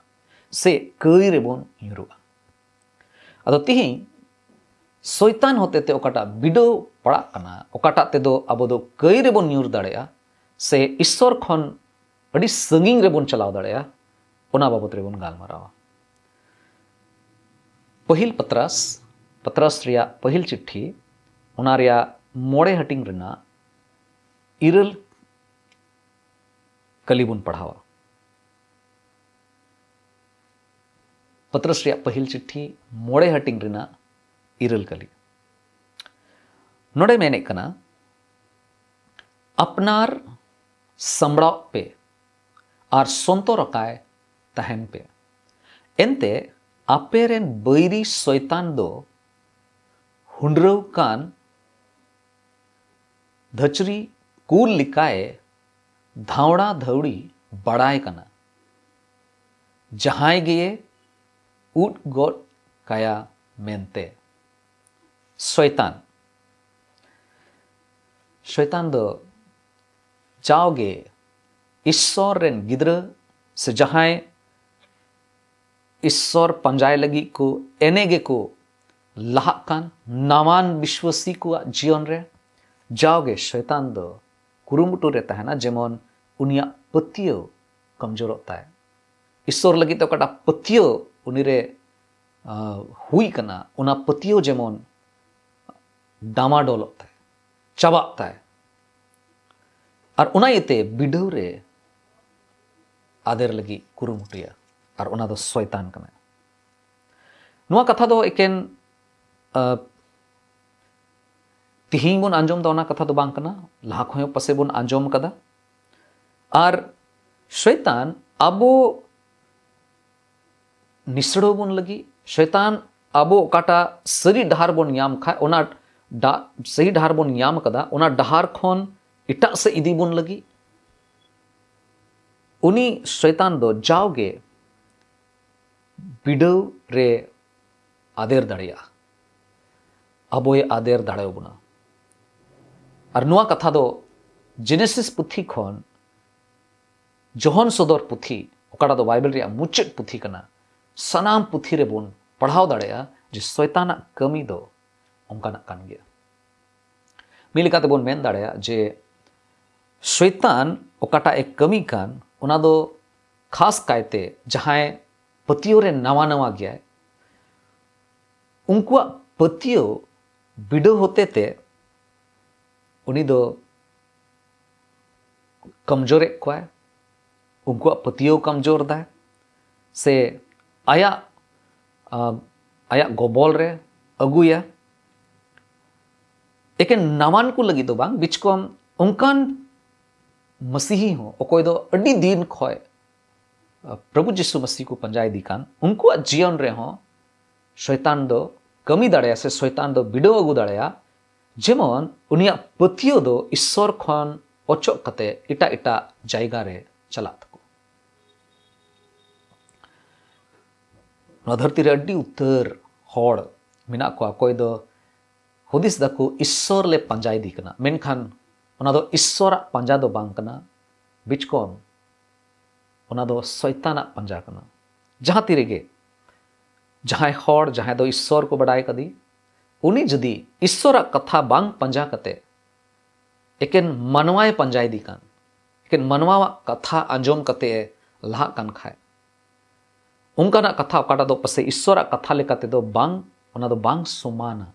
ᱥᱮ ᱠᱟᱹᱭ ᱨᱮᱵᱚᱱ ᱧᱩᱨᱩᱜᱼᱟ᱾ ᱟᱫᱚ ᱛᱤᱦᱤᱧ ᱥᱚᱭᱛᱟᱱ ᱦᱚᱛᱮᱛᱮ ᱚᱠᱟᱴᱟᱜ ᱵᱤᱰᱟᱹᱣ ᱯᱟᱲᱟᱜ ᱠᱟᱱᱟ, ᱚᱠᱟᱴᱟᱜ ᱛᱮᱫᱚ ᱟᱵᱚ ᱫᱚ ᱠᱟᱹᱭ ᱨᱮᱵᱚᱱ ᱧᱩᱨ ᱫᱟᱲᱮᱭᱟᱜᱼᱟ ᱥᱮ ᱤᱥᱥᱚᱨ ᱠᱷᱚᱱ ᱟᱹᱰᱤ ᱥᱟᱺᱜᱤᱧ ᱨᱮᱵᱚᱱ ᱪᱟᱞᱟᱣ ᱫᱟᱲᱮᱭᱟᱜᱼᱟ, ᱚᱱᱟ ᱵᱟᱵᱚᱛ ᱨᱮᱵᱚᱱ ᱜᱟᱞᱢᱟᱨᱟᱣᱟ᱾ ᱯᱟᱹᱦᱤᱞ ᱯᱟᱛᱨᱟᱥ, ᱯᱟᱛᱨᱟᱥ ᱨᱮᱭᱟᱜ ᱯᱟᱹᱦᱤᱞ ᱪᱤᱴᱷᱤ, ᱚᱱᱟ ᱨᱮᱭᱟᱜ ᱢᱚᱬᱮ ᱦᱟᱹᱴᱤᱧ ᱨᱮᱱᱟᱜ ᱤᱨᱟᱹᱞ ᱠᱟᱹᱞᱤ ᱵᱚᱱ ᱯᱟᱲᱦᱟᱣᱟ᱾ ᱯᱟᱛᱨᱟᱥ ᱨᱮᱭᱟᱜ ᱯᱟᱹᱦᱤᱞ ᱪᱤᱴᱷᱤ, ᱢᱚᱬᱮ ᱦᱟᱹᱴᱤᱧ ᱨᱮᱱᱟᱜ ᱤᱨᱟᱹᱞ ᱠᱟᱹᱞᱤ᱾ ᱱᱚᱰᱮ ᱢᱮᱱᱮᱫ ᱠᱟᱱᱟ, ᱟᱯᱱᱟᱨ ᱥᱟᱢᱵᱲᱟᱣ ᱯᱮ ᱟᱨ ᱥᱚᱱᱛᱚᱨ ᱟᱠᱟᱭ ᱛᱟᱦᱮᱱ ᱯᱮ᱾ ᱮᱱᱛᱮ ᱟᱯᱮ ᱨᱮᱱ ᱵᱟᱹᱭᱨᱤ ᱥᱚᱭᱛᱟᱱ ᱫᱚ ᱦᱩᱸᱰᱨᱟᱹᱣ ᱠᱟᱱ ᱫᱷᱟᱹᱪᱨᱤ ᱠᱩᱞ ᱞᱮᱠᱟᱭ ᱫᱷᱟᱣᱲᱟ ᱫᱷᱟᱹᱣᱲᱤ ᱵᱟᱲᱟᱭ ᱠᱟᱱᱟ, ᱡᱟᱦᱟᱸᱭ ᱜᱮᱭᱮ ᱩᱫ ᱜᱚᱫ ᱠᱟᱭᱟ ᱢᱮᱱᱛᱮ᱾ ᱥᱚᱭᱛᱟᱱ, ᱥᱚᱭᱛᱟᱱ ᱫᱚ ᱡᱟᱣᱜᱮ ᱤᱥᱥᱚᱨ ᱨᱮᱱ ᱜᱤᱫᱽᱨᱟᱹ ᱥᱮ ᱡᱟᱦᱟᱸᱭ ᱤᱥᱥᱚᱨ ᱯᱟᱸᱡᱟᱭ ᱞᱟᱹᱜᱤᱫ ᱠᱚ ᱮᱱᱮ ᱜᱮᱠᱚ ᱞᱟᱦᱟᱜ ᱠᱟᱱ ᱱᱟᱣᱟᱱ ᱵᱤᱥᱣᱟᱹᱥᱤ ᱠᱚᱣᱟᱜ ᱡᱤᱭᱚᱱ ᱨᱮ ᱡᱟᱣᱜᱮ ᱥᱚᱭᱛᱟᱱ ᱫᱚ ᱠᱩᱨᱩᱢᱩᱴᱩ ᱨᱮ ᱛᱟᱦᱮᱱᱟ, ᱡᱮᱢᱚᱱ ᱩᱱᱤᱭᱟᱜ ᱯᱟᱹᱛᱭᱟᱹᱣ ᱠᱚᱢᱡᱳᱨᱚᱜ ᱛᱟᱭ᱾ ᱤᱥᱥᱚᱨ ᱞᱟᱹᱜᱤᱫ ᱛᱮ ᱚᱠᱟᱴᱟᱜ ᱯᱟᱹᱛᱭᱟᱹᱣ ᱩᱱᱤᱨᱮ, ᱟ, ᱦᱩᱭ ᱠᱟᱱᱟ, ᱚᱱᱟ ᱯᱟᱹᱛᱭᱟᱹᱣ ᱡᱮᱢᱚᱱ ᱰᱟᱢᱟᱰᱚᱞᱚᱜ ᱛᱟᱭ, ᱪᱟᱵᱟᱜ ᱛᱟᱭ᱾ ᱟᱨ ᱚᱱᱟ ᱤᱭᱟᱹᱛᱮ ᱵᱤᱰᱟᱹᱣ ᱨᱮ ᱟᱫᱮᱨ ᱞᱟᱹᱜᱤᱫ ᱠᱩᱨᱩᱢᱩᱴᱩᱭᱟ᱾ ᱟᱨ ᱚᱱᱟ ᱫᱚ ᱥᱚᱭᱛᱟᱱ ᱠᱟᱱᱟᱭ᱾ ᱱᱚᱣᱟ ᱠᱟᱛᱷᱟ ᱫᱚ ᱮᱠᱮᱱ, ᱟ, ᱛᱤᱦᱤᱧ ᱵᱚᱱ ᱟᱸᱡᱚᱢ ᱫᱟ, ᱚᱱᱟ ᱠᱟᱛᱷᱟ ᱫᱚ ᱵᱟᱝ ᱠᱟᱱᱟ, ᱞᱟᱦᱟ ᱠᱷᱚᱱ ᱦᱚᱸ ᱯᱟᱥᱮ ᱵᱚᱱ ᱟᱸᱡᱚᱢ ᱠᱟᱫᱟ᱾ ᱟᱨ ᱥᱚᱭᱛᱟᱱ ᱟᱵᱚ ᱱᱤᱥᱲᱟᱹᱣ ᱵᱚᱱ ᱞᱟᱹᱜᱤᱫ, ᱥᱚᱭᱛᱟᱱ ᱟᱵᱚ ᱚᱠᱟᱴᱟᱜ ᱥᱟᱹᱨᱤ ᱰᱟᱦᱟᱨ ᱵᱚᱱ ᱧᱟᱢ ᱠᱷᱟᱡ, ᱚᱱᱟ ᱰᱟ-, ᱥᱟᱹᱨᱤ ᱰᱟᱦᱟᱨ ᱵᱚᱱ ᱧᱟᱢ ᱠᱟᱫᱟ, ᱚᱱᱟ ᱰᱟᱦᱟᱨ ᱠᱷᱚᱱ ᱮᱴᱟᱜ ᱥᱮᱫ ᱤᱫᱤ ᱵᱚᱱ ᱞᱟᱹᱜᱤᱫ ᱩᱱᱤ ᱥᱚᱭᱛᱟᱱ ᱫᱚ ᱡᱟᱣᱜᱮ ᱵᱤᱰᱟᱹᱣ ᱨᱮ ᱟᱫᱮᱨ ᱫᱟᱲᱮᱭᱟᱜᱼᱟ, ᱟᱵᱚᱭ ᱟᱫᱮᱨ ᱫᱟᱲᱮᱭᱟᱵᱚᱱᱟ᱾ ᱟᱨ ᱱᱚᱣᱟ ᱠᱟᱛᱷᱟ ᱫᱚ ᱡᱮᱱᱮᱥᱤᱥ ᱯᱩᱛᱷᱤ ᱠᱷᱚᱱ ᱡᱚᱦᱚᱱ ᱥᱚᱫᱚᱨ ᱯᱩᱛᱷᱤ, ᱚᱠᱟᱴᱟᱜ ᱫᱚ ᱵᱟᱭᱵᱮᱞ ᱨᱮᱭᱟᱜ ᱢᱩᱪᱟᱹᱫ ᱯᱩᱛᱷᱤ ᱠᱟᱱᱟ, ᱥᱟᱱᱟᱢ ᱯᱩᱛᱷᱤ ᱨᱮᱵᱚᱱ ᱯᱟᱲᱦᱟᱣ ᱫᱟᱲᱮᱭᱟᱜᱼᱟ ᱡᱮ ᱥᱚᱭᱛᱟᱱᱟᱜ ᱠᱟᱹᱢᱤ ᱫᱚ ᱚᱱᱠᱟᱱᱟᱜ ᱠᱟᱱ ᱜᱮᱭᱟ᱾ ᱢᱤᱫ ᱞᱮᱠᱟᱛᱮᱵᱚᱱ ᱢᱮᱱ ᱫᱟᱲᱮᱭᱟᱜᱼᱟ ᱡᱮ ᱥᱚᱭᱛᱟᱱ ᱚᱠᱟᱴᱟᱜ ᱮ ᱠᱟᱹᱢᱤ ᱠᱟᱱ, ᱚᱱᱟ ᱫᱚ ᱠᱷᱟᱥ ᱠᱟᱭᱛᱮ ᱡᱟᱦᱟᱸᱭ ᱯᱟᱹᱛᱭᱟᱹᱣ ᱨᱮ ᱱᱟᱣᱟ ᱱᱟᱣᱟ ᱜᱮᱭᱟᱭ, ᱩᱱᱠᱩᱣᱟᱜ ᱯᱟᱹᱛᱭᱟᱹᱣ ᱵᱤᱰᱟᱹᱣ ᱦᱚᱛᱮ ᱛᱮ ᱩᱱᱤ ᱫᱚ ᱠᱚᱢᱡᱳᱨᱮᱫ ᱠᱚᱣᱟᱭ, ᱩᱱᱠᱩᱣᱟᱜ ᱯᱟᱹᱛᱭᱟᱹᱣ ᱠᱚᱢᱡᱳᱨ ᱫᱟᱭ, ᱥᱮ ᱟᱭᱟᱜ, ᱟ, ᱟᱭᱟᱜ ᱜᱚᱵᱚᱞ ᱨᱮ ᱟᱹᱜᱩᱭᱟ᱾ ᱮᱠᱮᱱ ᱱᱟᱣᱟᱱ ᱠᱚ ᱞᱟᱹᱜᱤᱫ ᱫᱚ ᱵᱟᱝ, ᱵᱤᱪᱠᱚᱢ ᱚᱱᱠᱟᱱ ᱢᱟᱹᱥᱤᱦᱤ ᱦᱚᱸ ᱚᱠᱚᱭ ᱫᱚ ᱟᱹᱰᱤ ᱫᱤᱱ ᱠᱷᱚᱡ, ᱟ, ᱯᱨᱚᱵᱷᱩ ᱡᱤᱥᱩ ᱢᱟᱹᱥᱤᱦ ᱠᱚ ᱯᱟᱸᱡᱟ ᱤᱫᱤ ᱠᱟᱱ, ᱩᱱᱠᱩᱣᱟᱜ ᱡᱤᱭᱚᱱ ᱨᱮᱦᱚᱸ ᱥᱚᱭᱛᱟᱱ ᱫᱚ ᱠᱟᱹᱢᱤ ᱫᱟᱲᱮᱭᱟᱜᱼᱟ ᱥᱮ ᱥᱚᱭᱛᱟᱱ ᱫᱚ ᱵᱤᱰᱟᱹᱣ ᱟᱹᱜᱩ ᱫᱟᱲᱮᱭᱟᱜᱼᱟ, ᱡᱮᱢᱚᱱ ᱩᱱᱤᱭᱟᱜ ᱯᱟᱹᱛᱭᱟᱹᱣ ᱫᱚ ᱤᱥᱥᱚᱨ ᱠᱷᱚᱱ ᱚᱪᱚᱜ ᱠᱟᱛᱮ ᱮᱴᱟᱜ ᱮᱴᱟᱜ ᱡᱟᱭᱜᱟ ᱨᱮ ᱪᱟᱞᱟᱜ ᱛᱟᱠᱚ᱾ ᱱᱚᱣᱟ ᱫᱷᱟᱹᱨᱛᱤ ᱨᱮ ᱟᱹᱰᱤ ᱩᱛᱟᱹᱨ ᱦᱚᱲ ᱢᱮᱱᱟᱜ ᱠᱚᱣᱟ, ᱚᱠᱚᱭ ᱫᱚ ᱦᱩᱫᱤᱥ ᱫᱟᱠᱚ ᱤᱥᱥᱚᱨ ᱞᱮ ᱯᱟᱸᱡᱟ ᱤᱫᱤ ᱠᱟᱱᱟ, ᱢᱮᱱᱠᱷᱟᱱ ᱚᱱᱟ ᱫᱚ ᱤᱥᱥᱚᱨᱟᱜ ᱯᱟᱸᱡᱟ ᱫᱚ ᱵᱟᱝ ᱠᱟᱱᱟ, ᱵᱤᱪᱠᱚᱢ ᱚᱱᱟ ᱫᱚ ᱥᱚᱭᱛᱟᱱᱟᱜ ᱯᱟᱸᱡᱟ ᱠᱟᱱᱟ᱾ ᱡᱟᱦᱟᱸ ᱛᱤ ᱨᱮᱜᱮ ᱡᱟᱦᱟᱸᱭ ᱦᱚᱲ, ᱡᱟᱦᱟᱸᱭ ᱫᱚ ᱤᱥᱥᱚᱨ ᱠᱚ ᱵᱟᱰᱟᱭ ᱠᱟᱫᱮ, ᱩᱱᱤ ᱡᱩᱫᱤ ᱤᱥᱥᱚᱨᱟᱜ ᱠᱟᱛᱷᱟ ᱵᱟᱝ ᱯᱟᱸᱡᱟ ᱠᱟᱛᱮ ᱮᱠᱮᱱ ᱢᱟᱱᱣᱟᱭ ᱯᱟᱸᱡᱟ ᱤᱫᱤ ᱠᱟᱱ, ᱮᱠᱮᱱ ᱢᱟᱱᱣᱟᱣᱟᱜ ᱠᱟᱛᱷᱟ ᱟᱸᱡᱚᱢ ᱠᱟᱛᱮ ᱮ ᱞᱟᱦᱟᱜ ᱠᱟᱱ ᱠᱷᱟᱡ, ᱚᱱᱠᱟᱱᱟᱜ ᱠᱟᱛᱷᱟ ᱚᱠᱟᱴᱟᱜ ᱫᱚ ᱯᱟᱥᱮᱡ ᱤᱥᱥᱚᱨᱟᱜ ᱠᱟᱛᱷᱟ ᱞᱮᱠᱟ ᱛᱮᱫᱚ ᱵᱟᱝ, ᱚᱱᱟ ᱫᱚ ᱵᱟᱝ ᱥᱚᱢᱟᱱᱟ᱾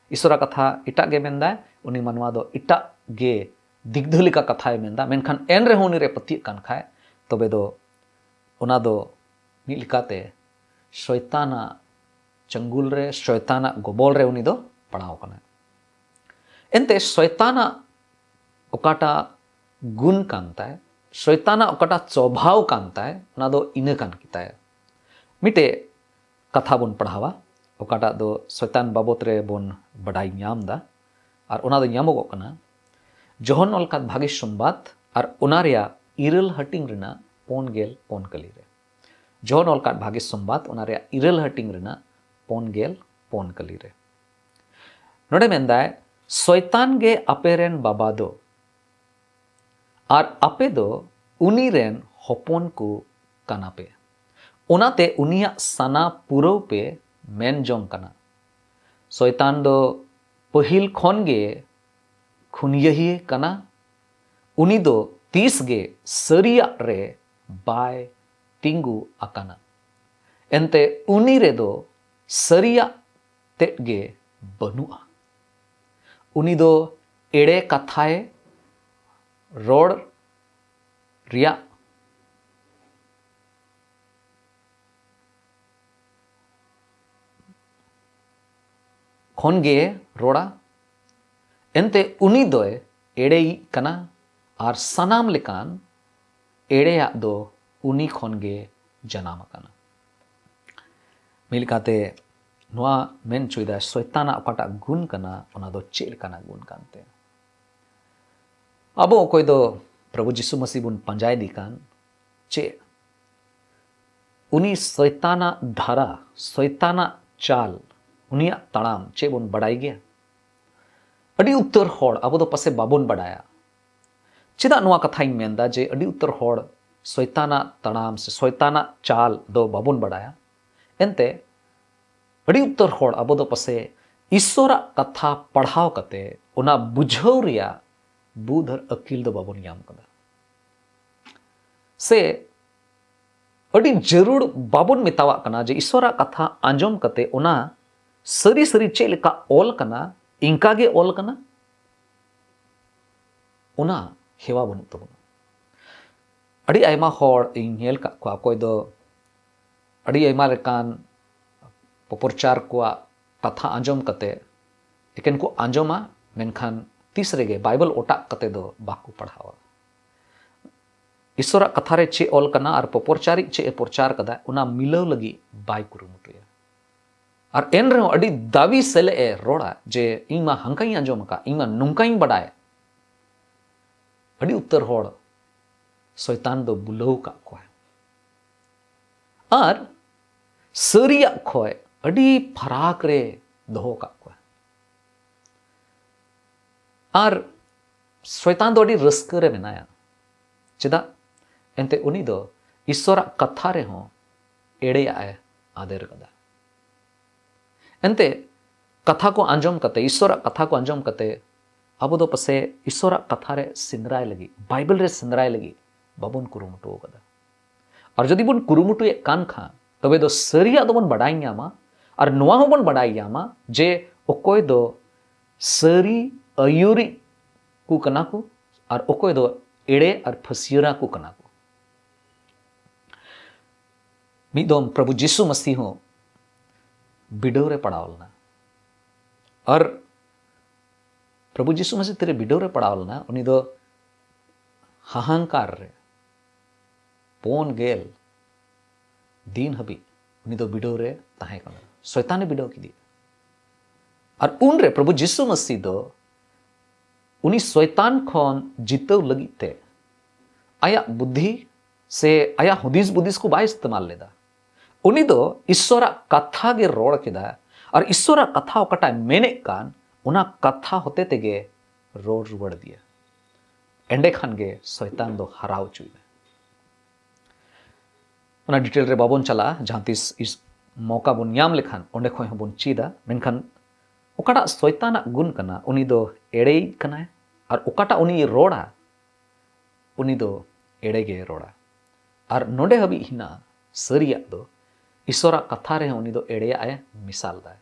ᱤᱥᱥᱚᱨᱟᱜ ᱠᱟᱛᱷᱟ ᱮᱴᱟᱜ ᱜᱮ ᱢᱮᱱᱫᱟᱭ, ᱩᱱᱤ ᱢᱟᱱᱣᱟ ᱫᱚ ᱮᱴᱟᱜ ᱜᱮ ᱫᱤᱜᱫᱷᱟᱹ ᱞᱮᱠᱟ ᱠᱟᱛᱷᱟᱭ ᱢᱮᱱᱫᱟ, ᱢᱮᱱᱠᱷᱟᱱ ᱮᱱ ᱨᱮᱦᱚᱸ ᱩᱱᱤ ᱨᱮ ᱯᱟᱹᱛᱭᱟᱹᱜ ᱠᱟᱱ ᱠᱷᱟᱡ, ᱛᱚᱵᱮ ᱫᱚ ᱚᱱᱟ ᱫᱚ ᱢᱤᱫ ᱞᱮᱠᱟᱛᱮ ᱥᱚᱭᱛᱟᱱᱟᱜ ᱪᱟᱹᱝᱜᱩᱞ ᱨᱮ, ᱥᱚᱭᱛᱟᱱᱟᱜ ᱜᱚᱵᱚᱞ ᱨᱮ ᱩᱱᱤ ᱫᱚ ᱯᱟᱲᱟᱣ ᱠᱟᱱᱟᱭ᱾ ᱮᱱᱛᱮ ᱥᱚᱭᱛᱟᱱᱟᱜ ᱚᱠᱟᱴᱟᱜ ᱜᱩᱱ ᱠᱟᱱ ᱛᱟᱭ, ᱥᱚᱭᱛᱟᱱᱟᱜ ᱚᱠᱟᱴᱟᱜ ᱥᱚᱵᱷᱟᱣ ᱠᱟᱱ ᱛᱟᱭ, ᱚᱱᱟ ᱫᱚ ᱤᱱᱟᱹ ᱠᱟᱱ ᱜᱮᱛᱟᱭᱟ᱾ ᱢᱤᱫᱴᱮᱡ ᱠᱟᱛᱷᱟ ᱵᱚᱱ ᱯᱟᱲᱦᱟᱣᱟ, ᱚᱠᱟᱴᱟᱜ ᱫᱚ ᱥᱚᱭᱛᱟᱱ ᱵᱟᱵᱚᱛ ᱨᱮ ᱵᱚᱱ ᱵᱟᱰᱟᱭ ᱧᱟᱢ ᱮᱫᱟ, ᱟᱨ ᱚᱱᱟ ᱫᱚ ᱧᱟᱢᱚᱜᱚᱜ ᱠᱟᱱᱟ ᱡᱚᱦᱚᱱ ᱚᱞ ᱠᱟᱛ ᱵᱷᱟᱜᱮ ᱥᱚᱢᱵᱟᱫ ᱟᱨ ᱚᱱᱟ ᱨᱮᱭᱟᱜ ᱤᱨᱟᱹᱞ ᱦᱟᱹᱴᱤᱧ ᱨᱮᱱᱟᱜ ᱯᱩᱱ ᱜᱮᱞ ᱯᱩᱱ ᱠᱟᱹᱞᱤ ᱨᱮ᱾ ᱡᱚᱦᱚᱱ ᱚᱞ ᱠᱟᱛ ᱵᱷᱟᱜᱮ ᱥᱚᱢᱵᱟᱫ, ᱚᱱᱟ ᱨᱮᱭᱟᱜ ᱤᱨᱟᱹᱞ ᱦᱟᱹᱴᱤᱧ ᱨᱮᱱᱟᱜ ᱯᱩᱱ ᱜᱮᱞ ᱯᱩᱱ ᱠᱟᱹᱞᱤ ᱨᱮ᱾ ᱱᱚᱰᱮ ᱢᱮᱱᱫᱟᱭ, "ᱥᱚᱭᱛᱟᱱ ᱜᱮ ᱟᱯᱮ ᱨᱮᱱ ᱵᱟᱵᱟ ᱫᱚ, ᱟᱨ ᱟᱯᱮ ᱫᱚ ᱩᱱᱤ ᱨᱮᱱ ᱦᱚᱯᱚᱱ ᱠᱚ ᱠᱟᱱᱟ ᱯᱮ᱾ ᱚᱱᱟᱛᱮ ᱩᱱᱤᱭᱟᱜ ᱥᱟᱱᱟ ᱯᱩᱨᱟᱹᱣ ᱯᱮ ᱢᱮᱱ ᱡᱚᱝ ᱠᱟᱱᱟ᱾ ᱥᱚᱭᱛᱟᱱ ᱫᱚ ᱯᱟᱹᱦᱤᱞ ᱠᱷᱚᱱ ᱜᱮ ᱠᱷᱩᱱᱭᱟᱹᱦᱤᱭᱟᱹ ᱠᱟᱱᱟ᱾ ᱩᱱᱤ ᱫᱚ ᱛᱤᱥ ᱜᱮ ᱥᱟᱹᱨᱤᱭᱟᱜ ᱨᱮ ᱵᱟᱭ ᱛᱤᱸᱜᱩ ᱟᱠᱟᱱᱟ᱾ ᱮᱱᱛᱮ ᱩᱱᱤ ᱨᱮᱫᱚ ᱥᱟᱹᱨᱤᱭᱟᱜ ᱛᱮᱫ ᱜᱮ ᱵᱟᱹᱱᱩᱜᱼᱟ᱾ ᱩᱱᱤ ᱫᱚ ᱮᱲᱮ ᱠᱟᱛᱷᱟᱭ ᱨᱚᱲ ᱨᱮᱭᱟᱜ ᱠᱷᱚᱱ ᱜᱮ ᱨᱚᱲᱟ᱾ ᱮᱱᱛᱮ ᱩᱱᱤ ᱫᱚᱭ ᱮᱲᱮᱭᱤᱡ ᱠᱟᱱᱟ ᱟᱨ ᱥᱟᱱᱟᱢ ᱞᱮᱠᱟᱱ ᱮᱲᱮᱭᱟᱜ ᱫᱚ ᱩᱱᱤ ᱠᱷᱚᱱ ᱜᱮ ᱡᱟᱱᱟᱢ ᱟᱠᱟᱱᱟ᱾" ᱢᱤᱫ ᱞᱮᱠᱟᱛᱮ ᱱᱚᱣᱟ ᱢᱮᱱ ᱦᱚᱪᱚᱭᱮᱫᱟ, ᱥᱚᱭᱛᱟᱱᱟᱜ ᱚᱠᱟᱴᱟᱜ ᱜᱩᱱ ᱠᱟᱱᱟ, ᱚᱱᱟ ᱫᱚ ᱪᱮᱫ ᱞᱮᱠᱟᱱᱟᱜ ᱜᱩᱱ ᱠᱟᱱ ᱛᱟᱭᱟ? ᱟᱵᱚ ᱚᱠᱚᱭ ᱫᱚ ᱯᱨᱚᱵᱷᱩ ᱡᱤᱥᱩ ᱢᱟᱹᱥᱤ ᱵᱚᱱ ᱯᱟᱸᱡᱟᱭᱮᱫᱮ ᱠᱟᱱ, ᱪᱮᱫ ᱩᱱᱤ ᱥᱚᱭᱛᱟᱱᱟᱜ ᱫᱷᱟᱨᱟ, ᱥᱚᱭᱛᱟᱱᱟᱜ ᱪᱟᱞ, ᱩᱱᱤᱭᱟᱜ ᱛᱟᱲᱟᱢ ᱪᱮᱫ ᱵᱚᱱ ᱵᱟᱰᱟᱭ ᱜᱮᱭᱟ? ᱟᱹᱰᱤ ᱩᱛᱟᱹᱨ ᱦᱚᱲ ᱟᱵᱚ ᱫᱚ ᱯᱟᱥᱮ ᱵᱟᱵᱚᱱ ᱵᱟᱰᱟᱭᱟ᱾ ᱪᱮᱫᱟᱜ ᱱᱚᱣᱟ ᱠᱟᱛᱷᱟᱧ ᱢᱮᱱᱫᱟ ᱡᱮ ᱟᱹᱰᱤ ᱩᱛᱟᱹᱨ ᱦᱚᱲ ᱥᱚᱭᱛᱟᱱᱟᱜ ᱛᱟᱲᱟᱢ ᱥᱮ ᱥᱚᱭᱛᱟᱱᱟᱜ ᱪᱟᱞ ᱫᱚ ᱵᱟᱵᱚᱱ ᱵᱟᱰᱟᱭᱟ? ᱮᱱᱛᱮ ᱟᱹᱰᱤ ᱩᱛᱟᱹᱨ ᱦᱚᱲ ᱟᱵᱚ ᱫᱚ ᱯᱟᱥᱮ ᱤᱥᱥᱚᱨᱟᱜ ᱠᱟᱛᱷᱟ ᱯᱟᱲᱦᱟᱣ ᱠᱟᱛᱮ ᱚᱱᱟ ᱵᱩᱡᱷᱟᱹᱣ ᱨᱮᱭᱟᱜ ᱵᱩᱫᱷ ᱟᱨ ᱟᱹᱠᱤᱞ ᱫᱚ ᱵᱟᱵᱚᱱ ᱧᱟᱢ ᱠᱟᱫᱟ᱾ ᱥᱮ ᱟᱹᱰᱤ ᱡᱟᱹᱨᱩᱲ ᱵᱟᱵᱚᱱ ᱢᱮᱛᱟᱣᱟᱜ ᱠᱟᱱᱟ ᱡᱮ ᱤᱥᱥᱚᱨᱟᱜ ᱠᱟᱛᱷᱟ ᱟᱸᱡᱚᱢ ᱠᱟᱛᱮ ᱚᱱᱟ ᱥᱟᱹᱨᱤ ᱥᱟᱹᱨᱤ ᱪᱮᱫ ᱞᱮᱠᱟ ᱚᱞ ᱠᱟᱱᱟ, ᱤᱱᱠᱟ ᱜᱮ ᱚᱞ ᱠᱟᱱᱟ, ᱚᱱᱟ ᱦᱮᱣᱟ ᱵᱟᱹᱱᱩᱜ ᱛᱟᱵᱚᱱᱟ᱾ ᱟᱹᱰᱤ ᱟᱭᱢᱟ ᱦᱚᱲ ᱤᱧ ᱧᱮᱞ ᱠᱟᱜ ᱠᱚᱣᱟ, ᱚᱠᱚᱭ ᱫᱚ ᱟᱹᱰᱤ ᱟᱭᱢᱟ ᱞᱮᱠᱟᱱ ᱯᱨᱚᱯᱚᱨᱪᱟᱨ ᱠᱚᱣᱟᱜ ᱠᱟᱛᱷᱟ ᱟᱸᱡᱚᱢ ᱠᱟᱛᱮ ᱮᱠᱮᱱ ᱠᱚ ᱟᱸᱡᱚᱢᱟ, ᱢᱮᱱᱠᱷᱟᱱ ᱛᱤᱥ ᱨᱮᱜᱮ ᱵᱟᱭᱵᱮᱞ ᱚᱴᱟᱜ ᱠᱟᱛᱮ ᱫᱚ ᱵᱟᱠᱚ ᱯᱟᱲᱦᱟᱣᱟ᱾ ᱤᱥᱚᱨᱟᱜ ᱠᱟᱛᱷᱟ ᱨᱮ ᱪᱮᱫ ᱚᱞ ᱠᱟᱱᱟ ᱟᱨ ᱯᱚᱯᱚᱨᱪᱟᱨᱤᱡ ᱪᱮᱫ ᱮ ᱯᱨᱚᱪᱟᱨ ᱠᱟᱫᱟ, ᱚᱱᱟ ᱢᱤᱞᱟᱹᱣ ᱞᱟᱹᱜᱤᱫ ᱵᱟᱭ ᱠᱩᱨᱩᱢᱩᱴᱩᱭᱟ᱾ ᱟᱨ ᱮᱱ ᱨᱮᱦᱚᱸ ᱟᱹᱰᱤ ᱫᱟᱹᱵᱤ ᱥᱮᱞᱮᱫ ᱮ ᱨᱚᱲᱟ ᱡᱮ, "ᱤᱧ ᱢᱟ ᱦᱟᱝᱠᱟᱧ ᱟᱸᱡᱚᱢ ᱟᱠᱟᱫ, ᱤᱧ ᱢᱟ ᱱᱚᱝᱠᱟᱧ ᱵᱟᱰᱟᱭ᱾" ᱟᱹᱰᱤ ᱩᱛᱟᱹᱨ ᱦᱚᱲ ᱥᱚᱭᱛᱟᱱ ᱫᱚ ᱵᱩᱞᱟᱹᱣ ᱟᱠᱟᱫ ᱠᱚᱣᱟ ᱟᱨ ᱥᱟᱹᱨᱤᱭᱟᱜ ᱠᱷᱚᱱ ᱟᱹᱰᱤ ᱯᱷᱟᱨᱟᱠ ᱨᱮ ᱫᱚᱦᱚ ᱟᱠᱟᱫ ᱠᱚᱣᱟ᱾ ᱟᱨ ᱥᱚᱭᱛᱟᱱ ᱫᱚ ᱟᱹᱰᱤ ᱨᱟᱹᱥᱠᱟᱹ ᱨᱮ ᱢᱮᱱᱟᱭᱟ᱾ ᱪᱮᱫᱟᱜ? ᱮᱱᱛᱮ ᱩᱱᱤ ᱫᱚ ᱤᱥᱚᱨᱟᱜ ᱠᱟᱛᱷᱟ ᱨᱮᱦᱚᱸ ᱮᱲᱮᱭᱟᱜ ᱮ ᱟᱫᱮᱨ ᱠᱟᱫᱟ᱾ ᱮᱱᱛᱮ ᱠᱟᱛᱷᱟ ᱠᱚ ᱟᱸᱡᱚᱢ ᱠᱟᱛᱮ, ᱤᱥᱚᱨᱟᱜ ᱠᱟᱛᱷᱟ ᱠᱚ ᱟᱸᱡᱚᱢ ᱠᱟᱛᱮ, ᱟᱵᱚ ᱫᱚ ᱯᱟᱥᱮ ᱤᱥᱚᱨᱟᱜ ᱠᱟᱛᱷᱟ ᱨᱮ ᱥᱮᱸᱫᱽᱨᱟᱭ ᱞᱟᱹᱜᱤᱫ, ᱵᱟᱭᱵᱮᱞ ᱨᱮ ᱥᱮᱸᱫᱽᱨᱟᱭ ᱞᱟᱹᱜᱤᱫ ᱵᱟᱵᱚᱱ ᱠᱩᱨᱩᱢᱩᱴᱩ ᱟᱠᱟᱫᱟ᱾ ᱟᱨ ᱡᱩᱫᱤ ᱵᱚᱱ ᱠᱩᱨᱩᱢᱩᱴᱩᱭᱮᱫ ᱠᱟᱱ ᱠᱷᱟᱱ, ᱛᱚᱵᱮ ᱫᱚ ᱥᱟᱹᱨᱤᱭᱟᱜ ᱫᱚᱵᱚᱱ ᱵᱟᱰᱟᱭ ᱧᱟᱢᱟ᱾ ᱟᱨ ᱱᱚᱣᱟ ᱦᱚᱸᱵᱚᱱ ᱵᱟᱰᱟᱭ ᱧᱟᱢᱟ ᱡᱮ ᱚᱠᱚᱭ ᱫᱚ ᱥᱟᱹᱨᱤ ᱟᱹᱭᱩᱨᱤᱡ ᱠᱚ ᱠᱟᱱᱟ ᱠᱚ ᱟᱨ ᱚᱠᱚᱭ ᱫᱚ ᱮᱲᱮ ᱟᱨ ᱯᱷᱟᱹᱥᱭᱟᱹᱨᱟ ᱠᱚ ᱠᱟᱱᱟ ᱠᱚ᱾ ᱢᱤᱫ ᱫᱚᱢ ᱯᱨᱚᱵᱷᱩ ᱡᱤᱥᱩ ᱢᱟᱹᱥᱤ ᱦᱚᱸ ᱵᱤᱰᱟᱹᱣ ᱨᱮ ᱯᱟᱲᱟᱣ ᱞᱮᱱᱟ᱾ ᱟᱨ ᱯᱨᱚᱵᱷᱩ ᱡᱤᱥᱩ ᱢᱟᱹᱥᱤ ᱛᱤᱨᱮ ᱵᱤᱰᱟᱹᱣ ᱨᱮ ᱯᱟᱲᱟᱣ ᱞᱮᱱᱟ, ᱩᱱᱤ ᱫᱚ ᱦᱟᱦᱟᱝᱠᱟᱨ ᱨᱮ ᱯᱩᱱ ᱜᱮᱞ ᱫᱤᱱ ᱦᱟᱹᱵᱤᱡ ᱩᱱᱤ ᱫᱚ ᱵᱤᱰᱟᱹᱣ ᱨᱮ ᱛᱟᱦᱮᱸ ᱠᱟᱱᱟ᱾ ᱥᱚᱭᱛᱟᱱᱮ ᱵᱤᱰᱟᱹᱣ ᱠᱮᱫᱮᱭᱟ᱾ ᱟᱨ ᱩᱱᱨᱮ ᱯᱨᱚᱵᱷᱩ ᱡᱤᱥᱩ ᱢᱟᱹᱥᱤ ᱫᱚ ᱩᱱᱤ ᱥᱚᱭᱛᱟᱱ ᱠᱷᱚᱱ ᱡᱤᱛᱟᱹᱣ ᱞᱟᱹᱜᱤᱫ ᱛᱮ ᱟᱭᱟᱜ ᱵᱩᱫᱽᱫᱷᱤ ᱥᱮ ᱟᱭᱟᱜ ᱦᱩᱫᱤᱥ ᱵᱩᱫᱤᱥ ᱠᱚ ᱵᱟᱭ ᱤᱥᱛᱮᱢᱟᱞ ᱞᱮᱫᱟ᱾ ᱩᱱᱤ ᱫᱚ ᱤᱥᱚᱨᱟᱜ ᱠᱟᱛᱷᱟ ᱜᱮ ᱨᱚᱲ ᱠᱮᱫᱟ᱾ ᱟᱨ ᱤᱥᱚᱨᱟᱜ ᱠᱟᱛᱷᱟ ᱚᱠᱟᱴᱟᱜ ᱮ ᱢᱮᱱᱮᱫ ᱠᱟᱱ, ᱚᱱᱟ ᱠᱟᱛᱷᱟ ᱦᱚᱛᱮ ᱛᱮᱜᱮ ᱨᱚᱲ ᱨᱩᱣᱟᱹᱲ ᱟᱫᱮᱭᱟ᱾ ᱮᱸᱰᱮ ᱠᱷᱟᱱ ᱜᱮ ᱥᱚᱭᱛᱟᱱ ᱫᱚ ᱦᱟᱨᱟᱣ ᱦᱚᱪᱚᱭᱮᱱᱟ᱾ ᱚᱱᱟ ᱰᱤᱴᱮᱞ ᱨᱮ ᱵᱟᱵᱚᱱ ᱪᱟᱞᱟᱜᱼᱟ, ᱡᱟᱦᱟᱸ ᱛᱤᱥ ᱤᱥ-, ᱢᱚᱠᱟ ᱵᱚᱱ ᱧᱟᱢ ᱞᱮᱠᱷᱟᱱ ᱚᱸᱰᱮ ᱠᱷᱚᱱ ᱦᱚᱸᱵᱚᱱ ᱪᱮᱫᱟ᱾ ᱢᱮᱱᱠᱷᱟᱱ ᱚᱠᱟᱴᱟᱜ ᱥᱚᱭᱛᱟᱱᱟᱜ ᱜᱩᱱ ᱠᱟᱱᱟ, ᱩᱱᱤ ᱫᱚ ᱮᱲᱮᱭᱤᱡ ᱠᱟᱱᱟᱭ, ᱟᱨ ᱚᱠᱟᱴᱟᱜ ᱩᱱᱤᱭ ᱨᱚᱲᱟ, ᱩᱱᱤ ᱫᱚ ᱮᱲᱮ ᱜᱮᱭ ᱨᱚᱲᱟ᱾ ᱟᱨ ᱱᱚᱰᱮ ᱦᱟᱹᱵᱤᱡ ᱦᱮᱱᱟᱜᱼᱟ, ᱥᱟᱹᱨᱤᱭᱟᱜ ᱫᱚ ᱤᱥᱚᱨᱟᱜ ᱠᱟᱛᱷᱟ ᱨᱮᱦᱚᱸ ᱩᱱᱤ ᱫᱚ ᱮᱲᱮᱭᱟᱜ ᱮ ᱢᱮᱥᱟᱞ ᱫᱟᱭ᱾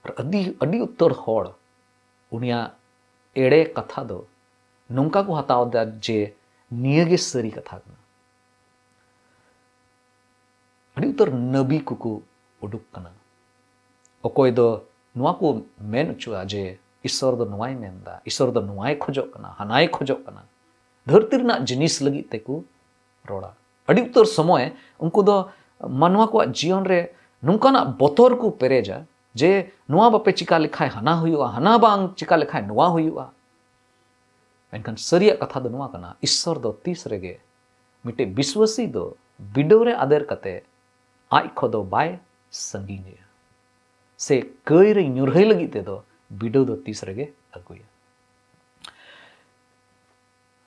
ᱟᱨ ᱟᱹᱰᱤ, ᱟᱹᱰᱤ ᱩᱛᱟᱹᱨ ᱦᱚᱲ ᱩᱱᱤᱭᱟᱜ ᱮᱲᱮ ᱠᱟᱛᱷᱟ ᱫᱚ ᱱᱚᱝᱠᱟ ᱠᱚ ᱦᱟᱛᱟᱣ ᱮᱫᱟ ᱡᱮ ᱱᱤᱭᱟᱹ ᱜᱮ ᱥᱟᱹᱨᱤ ᱠᱟᱛᱷᱟ ᱠᱟᱱᱟ᱾ ᱟᱹᱰᱤ ᱩᱛᱟᱹᱨ ᱱᱟᱹᱵᱤ ᱠᱚᱠᱚ ᱩᱰᱩᱠ ᱠᱟᱱᱟ᱾ ᱚᱠᱚᱭ ᱫᱚ ᱱᱚᱣᱟ ᱠᱚ ᱢᱮᱱ ᱦᱚᱪᱚᱜᱼᱟ ᱡᱮ ᱤᱥᱚᱨ ᱫᱚ ᱱᱚᱣᱟᱭ ᱢᱮᱱᱫᱟ, ᱤᱥᱚᱨ ᱫᱚ ᱱᱚᱣᱟᱭ ᱠᱷᱚᱡᱚᱜ ᱠᱟᱱᱟ, ᱦᱟᱱᱟᱭ ᱠᱷᱚᱡᱚᱜ ᱠᱟᱱᱟ᱾ ᱫᱷᱟᱹᱨᱛᱤ ᱨᱮᱱᱟᱜ ᱡᱤᱱᱤᱥ ᱞᱟᱹᱜᱤᱫ ᱛᱮᱠᱚ ᱨᱚᱲᱟ᱾ ᱟᱹᱰᱤ ᱩᱛᱟᱹᱨ ᱥᱚᱢᱚᱭ ᱩᱱᱠᱩ ᱫᱚ ᱢᱟᱱᱣᱟ ᱠᱚᱣᱟᱜ ᱡᱤᱭᱚᱱ ᱨᱮ ᱱᱚᱝᱠᱟᱱᱟᱜ ᱵᱚᱛᱚᱨ ᱠᱚ ᱯᱮᱨᱮᱡᱟ ᱡᱮ ᱱᱚᱣᱟ ᱵᱟᱯᱮ ᱪᱤᱠᱟ ᱞᱮᱠᱷᱟᱱ ᱦᱟᱱᱟ ᱦᱩᱭᱩᱜᱼᱟ, ᱦᱟᱱᱟ ᱵᱟᱝ ᱪᱤᱠᱟ ᱞᱮᱠᱷᱟᱱ ᱱᱚᱣᱟ ᱦᱩᱭᱩᱜᱼᱟ᱾ ᱢᱮᱱᱠᱷᱟᱱ ᱥᱟᱹᱨᱤᱭᱟᱜ ᱠᱟᱛᱷᱟ ᱫᱚ ᱱᱚᱣᱟ ᱠᱟᱱᱟ, ᱤᱥᱥᱚᱨ ᱫᱚ ᱛᱤᱥ ᱨᱮᱜᱮ ᱢᱤᱫᱴᱮᱡ ᱵᱤᱥᱣᱟᱹᱥᱤ ᱫᱚ ᱵᱤᱰᱟᱹᱣ ᱨᱮ ᱟᱫᱮᱨ ᱠᱟᱛᱮ ᱟᱡ ᱠᱷᱚᱱ ᱫᱚ ᱵᱟᱭ ᱥᱟᱺᱜᱤᱧᱮᱭᱟ᱾ ᱥᱮ ᱠᱟᱹᱭ ᱨᱮ ᱧᱩᱨᱦᱟᱹᱭ ᱞᱟᱹᱜᱤᱫ ᱛᱮᱫᱚ ᱵᱤᱰᱟᱹᱣ ᱫᱚ ᱛᱤᱥ ᱨᱮᱜᱮ ᱟᱹᱜᱩᱭᱟ᱾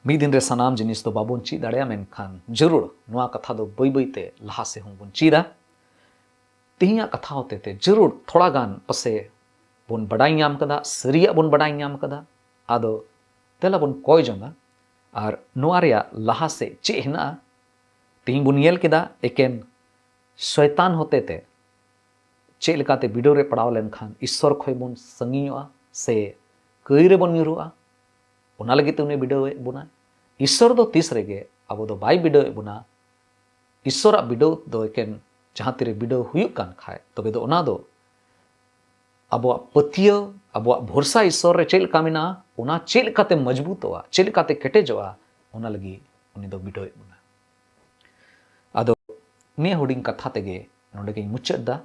ᱢᱤᱫ ᱫᱤᱱ ᱨᱮ ᱥᱟᱱᱟᱢ ᱡᱤᱱᱤᱥ ᱫᱚ ᱵᱟᱵᱚᱱ ᱪᱮᱫ ᱫᱟᱲᱮᱭᱟᱜᱼᱟ, ᱢᱮᱱᱠᱷᱟᱱ ᱡᱟᱹᱨᱩᱲ ᱱᱚᱣᱟ ᱠᱟᱛᱷᱟ ᱫᱚ ᱵᱟᱹᱭ ᱵᱟᱹᱭ ᱛᱮ ᱞᱟᱦᱟ ᱥᱮᱫ ᱦᱚᱸ ᱵᱚᱱ ᱪᱮᱫᱟ᱾ ᱛᱮᱦᱮᱧᱟᱜ ᱠᱟᱛᱷᱟ ᱦᱚᱛᱮ ᱛᱮ ᱡᱟᱹᱨᱩᱲ ᱛᱷᱚᱲᱟ ᱜᱟᱱ ᱯᱟᱥᱮ ᱵᱚᱱ ᱵᱟᱰᱟᱭ ᱧᱟᱢ ᱠᱟᱫᱟ, ᱥᱟᱹᱨᱤᱭᱟᱜ ᱵᱚᱱ ᱵᱟᱰᱟᱭ ᱧᱟᱢ ᱠᱟᱫᱟ᱾ ᱟᱫᱚ ᱫᱮᱞᱟ ᱵᱚᱱ ᱠᱚᱭ ᱡᱚᱝᱟ ᱟᱨ ᱱᱚᱣᱟ ᱨᱮᱭᱟᱜ ᱞᱟᱦᱟ ᱥᱮᱫ ᱪᱮᱫ ᱦᱮᱱᱟᱜᱼᱟ᱾ ᱛᱮᱦᱮᱧ ᱵᱚᱱ ᱧᱮᱞ ᱠᱮᱫᱟ ᱮᱠᱮᱱ ᱥᱚᱭᱛᱟᱱ ᱦᱚᱛᱮ ᱛᱮ ᱪᱮᱫ ᱞᱮᱠᱟᱛᱮ ᱵᱤᱰᱟᱹᱣ ᱨᱮ ᱯᱟᱲᱟᱣ ᱞᱮᱱᱠᱷᱟᱱ ᱤᱥᱥᱚᱨ ᱠᱷᱚᱱ ᱵᱚᱱ ᱥᱟᱺᱜᱤᱧᱚᱜᱼᱟ ᱥᱮ ᱠᱟᱹᱭ ᱨᱮᱵᱚᱱ ᱧᱩᱨᱩᱜᱼᱟ, ᱚᱱᱟ ᱞᱟᱹᱜᱤᱫ ᱛᱮ ᱩᱱᱤ ᱵᱤᱰᱟᱹᱣᱮᱫ ᱵᱚᱱᱟᱭ᱾ ᱤᱥᱥᱚᱨ ᱫᱚ ᱛᱤᱥ ᱨᱮᱜᱮ ᱟᱵᱚ ᱫᱚ ᱵᱟᱭ ᱵᱤᱰᱟᱹᱣᱮᱫ ᱵᱚᱱᱟ᱾ ᱤᱥᱥᱚᱨᱟᱜ ᱵᱤᱰᱟᱹᱣ ᱫᱚ ᱮᱠᱮᱱ ᱡᱟᱦᱟᱸ ᱛᱤᱨᱮ ᱵᱤᱰᱟᱹᱣ ᱦᱩᱭᱩᱜ ᱠᱟᱱ ᱠᱷᱟᱡ, ᱛᱚᱵᱮ ᱫᱚ ᱚᱱᱟ ᱫᱚ ᱟᱵᱚᱣᱟᱜ ᱯᱟᱹᱛᱭᱟᱹᱣ, ᱟᱵᱚᱣᱟᱜ ᱵᱷᱚᱨᱥᱟ ᱤᱥᱥᱚᱨ ᱨᱮ ᱪᱮᱫ ᱞᱮᱠᱟ ᱢᱮᱱᱟᱜᱼᱟ, ᱚᱱᱟ ᱪᱮᱫ ᱞᱮᱠᱟᱛᱮ ᱢᱚᱡᱽᱵᱩᱛᱚᱜᱼᱟ, ᱪᱮᱫ ᱞᱮᱠᱟᱛᱮ ᱠᱮᱴᱮᱡᱚᱜᱼᱟ, ᱚᱱᱟ ᱞᱟᱹᱜᱤᱫ ᱩᱱᱤ ᱫᱚ ᱵᱤᱰᱟᱹᱣᱮᱫ ᱵᱚᱱᱟ᱾ ᱟᱫᱚ ᱱᱤᱭᱟᱹ ᱦᱩᱰᱤᱧ ᱠᱟᱛᱷᱟ ᱛᱮᱜᱮ ᱱᱚᱰᱮ ᱜᱤᱧ ᱢᱩᱪᱟᱹᱫ ᱫᱟ᱾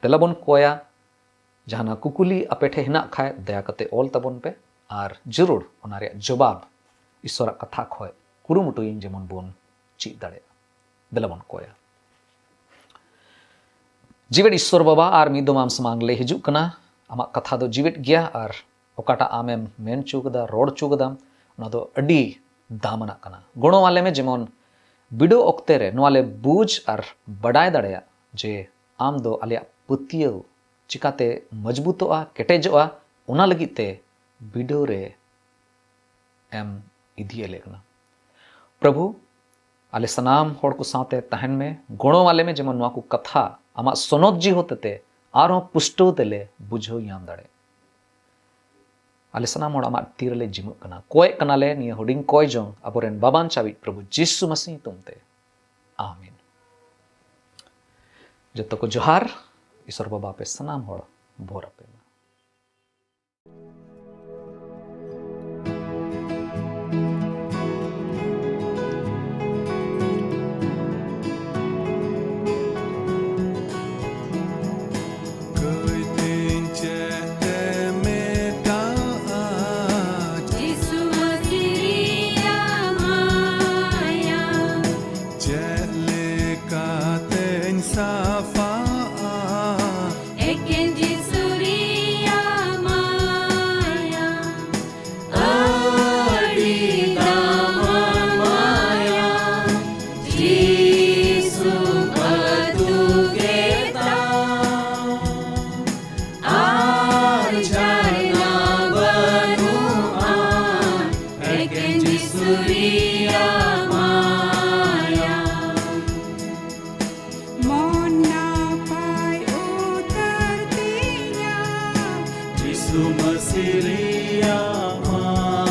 ᱫᱮᱞᱟ ᱵᱚᱱ ᱠᱚᱭᱟ, ᱡᱟᱦᱟᱱᱟᱜ ᱠᱩᱠᱞᱤ ᱟᱯᱮ ᱴᱷᱮᱱ ᱦᱮᱱᱟᱜ ᱠᱷᱟᱡ ᱫᱟᱭᱟ ᱠᱟᱛᱮ ᱚᱞ ᱛᱟᱵᱚᱱ ᱯᱮ, ᱟᱨ ᱡᱟᱹᱨᱩᱲ ᱚᱱᱟ ᱨᱮᱭᱟᱜ ᱡᱚᱵᱟᱵ ᱤᱥᱥᱚᱨᱟᱜ ᱠᱟᱛᱷᱟ ᱠᱷᱚᱡ ᱠᱩᱨᱩᱢᱩᱴᱩᱭᱟᱹᱧ ᱡᱮᱢᱚᱱ ᱵᱚᱱ ᱪᱮᱫ ᱫᱟᱲᱮᱭᱟᱜᱼᱟ᱾ ᱫᱮᱞᱟ ᱵᱚᱱ ᱠᱚᱭᱟ᱾ ᱡᱤᱣᱮᱫ ᱤᱥᱥᱚᱨ ᱵᱟᱵᱟ, ᱟᱨ ᱢᱤᱫ ᱫᱚᱢ ᱟᱢ ᱥᱟᱢᱟᱝ ᱞᱮ ᱦᱤᱡᱩᱜ ᱠᱟᱱᱟ᱾ ᱟᱢᱟᱜ ᱠᱟᱛᱷᱟ ᱫᱚ ᱡᱤᱣᱮᱫ ᱜᱮᱭᱟ, ᱟᱨ ᱚᱠᱟᱴᱟᱜ ᱟᱢᱮᱢ ᱢᱮᱱ ᱦᱚᱪᱚ ᱠᱟᱫᱟ, ᱨᱚᱲ ᱦᱚᱪᱚ ᱠᱟᱫᱟᱢ, ᱚᱱᱟ ᱫᱚ ᱟᱹᱰᱤ ᱫᱟᱢᱟᱱᱟᱜ ᱠᱟᱱᱟ᱾ ᱜᱚᱲᱚ ᱟᱞᱮ ᱢᱮ ᱡᱮᱢᱚᱱ ᱵᱤᱰᱟᱹᱣ ᱚᱠᱛᱮ ᱨᱮ ᱱᱚᱣᱟ ᱞᱮ ᱵᱩᱡᱽ ᱟᱨ ᱵᱟᱰᱟᱭ ᱫᱟᱲᱮᱭᱟᱜ ᱡᱮ ᱟᱢ ᱫᱚ ᱟᱞᱮᱭᱟᱜ ᱯᱟᱹᱛᱭᱟᱹᱣ ᱪᱤᱠᱟᱛᱮ ᱢᱚᱡᱽᱵᱩᱛᱚᱜᱼᱟ, ᱠᱮᱴᱮᱡᱚᱜᱼᱟ, ᱚᱱᱟ ᱞᱟᱹᱜᱤᱫ ᱛᱮ ᱵᱤᱰᱟᱹᱣ ᱨᱮ ᱮᱢ ᱤᱫᱤᱭᱮᱫ ᱞᱮ ᱠᱟᱱᱟ᱾ ᱯᱨᱚᱵᱷᱩ, ᱟᱞᱮ ᱥᱟᱱᱟᱢ ᱦᱚᱲ ᱠᱚ ᱥᱟᱶᱛᱮ ᱛᱟᱦᱮᱱ ᱢᱮ, ᱜᱚᱲᱚ ᱟᱞᱮ ᱢᱮ ᱡᱮᱢᱚᱱ ᱱᱚᱣᱟ ᱠᱚ ᱠᱟᱛᱷᱟ ᱟᱢᱟᱜ ᱥᱚᱱᱚᱛ ᱡᱤ ᱦᱚᱛᱮᱛᱮ ᱟᱨᱦᱚᱸ ᱯᱩᱥᱴᱟᱹᱣ ᱛᱮᱞᱮ ᱵᱩᱡᱷᱟᱹᱣ ᱧᱟᱢ ᱫᱟᱲᱮ᱾ ᱟᱞᱮ ᱥᱟᱱᱟᱢ ᱦᱚᱲ ᱟᱢᱟᱜ ᱛᱤ ᱨᱮᱞᱮ ᱡᱤᱢᱟᱹᱜ ᱠᱟᱱᱟ, ᱠᱚᱭᱮᱜ ᱠᱟᱱᱟᱞᱮ ᱱᱤᱭᱟᱹ ᱦᱩᱰᱤᱧ ᱠᱚᱭ ᱡᱚᱝ ᱟᱵᱚᱨᱮᱱ ᱵᱟᱵᱟᱱ ᱪᱟᱵᱤᱡ ᱯᱨᱚᱵᱷᱩ ᱡᱤᱥᱩ ᱢᱟᱥᱤ ᱧᱩᱛᱩᱢ ᱛᱮ, ᱟᱢᱮᱱ᱾ ᱡᱚᱛᱚ ᱠᱚ ᱡᱚᱦᱟᱨ, ᱤᱥᱚᱨ ᱵᱟᱵᱟ ᱟᱯᱮ ᱥᱟᱱᱟᱢ ᱦᱚᱲ ᱵᱷᱳᱨ ᱟᱯᱮ ᱢᱟ᱾ ᱥᱩᱢᱟᱹᱥᱤᱨᱤᱭᱟ ᱢᱟ᱾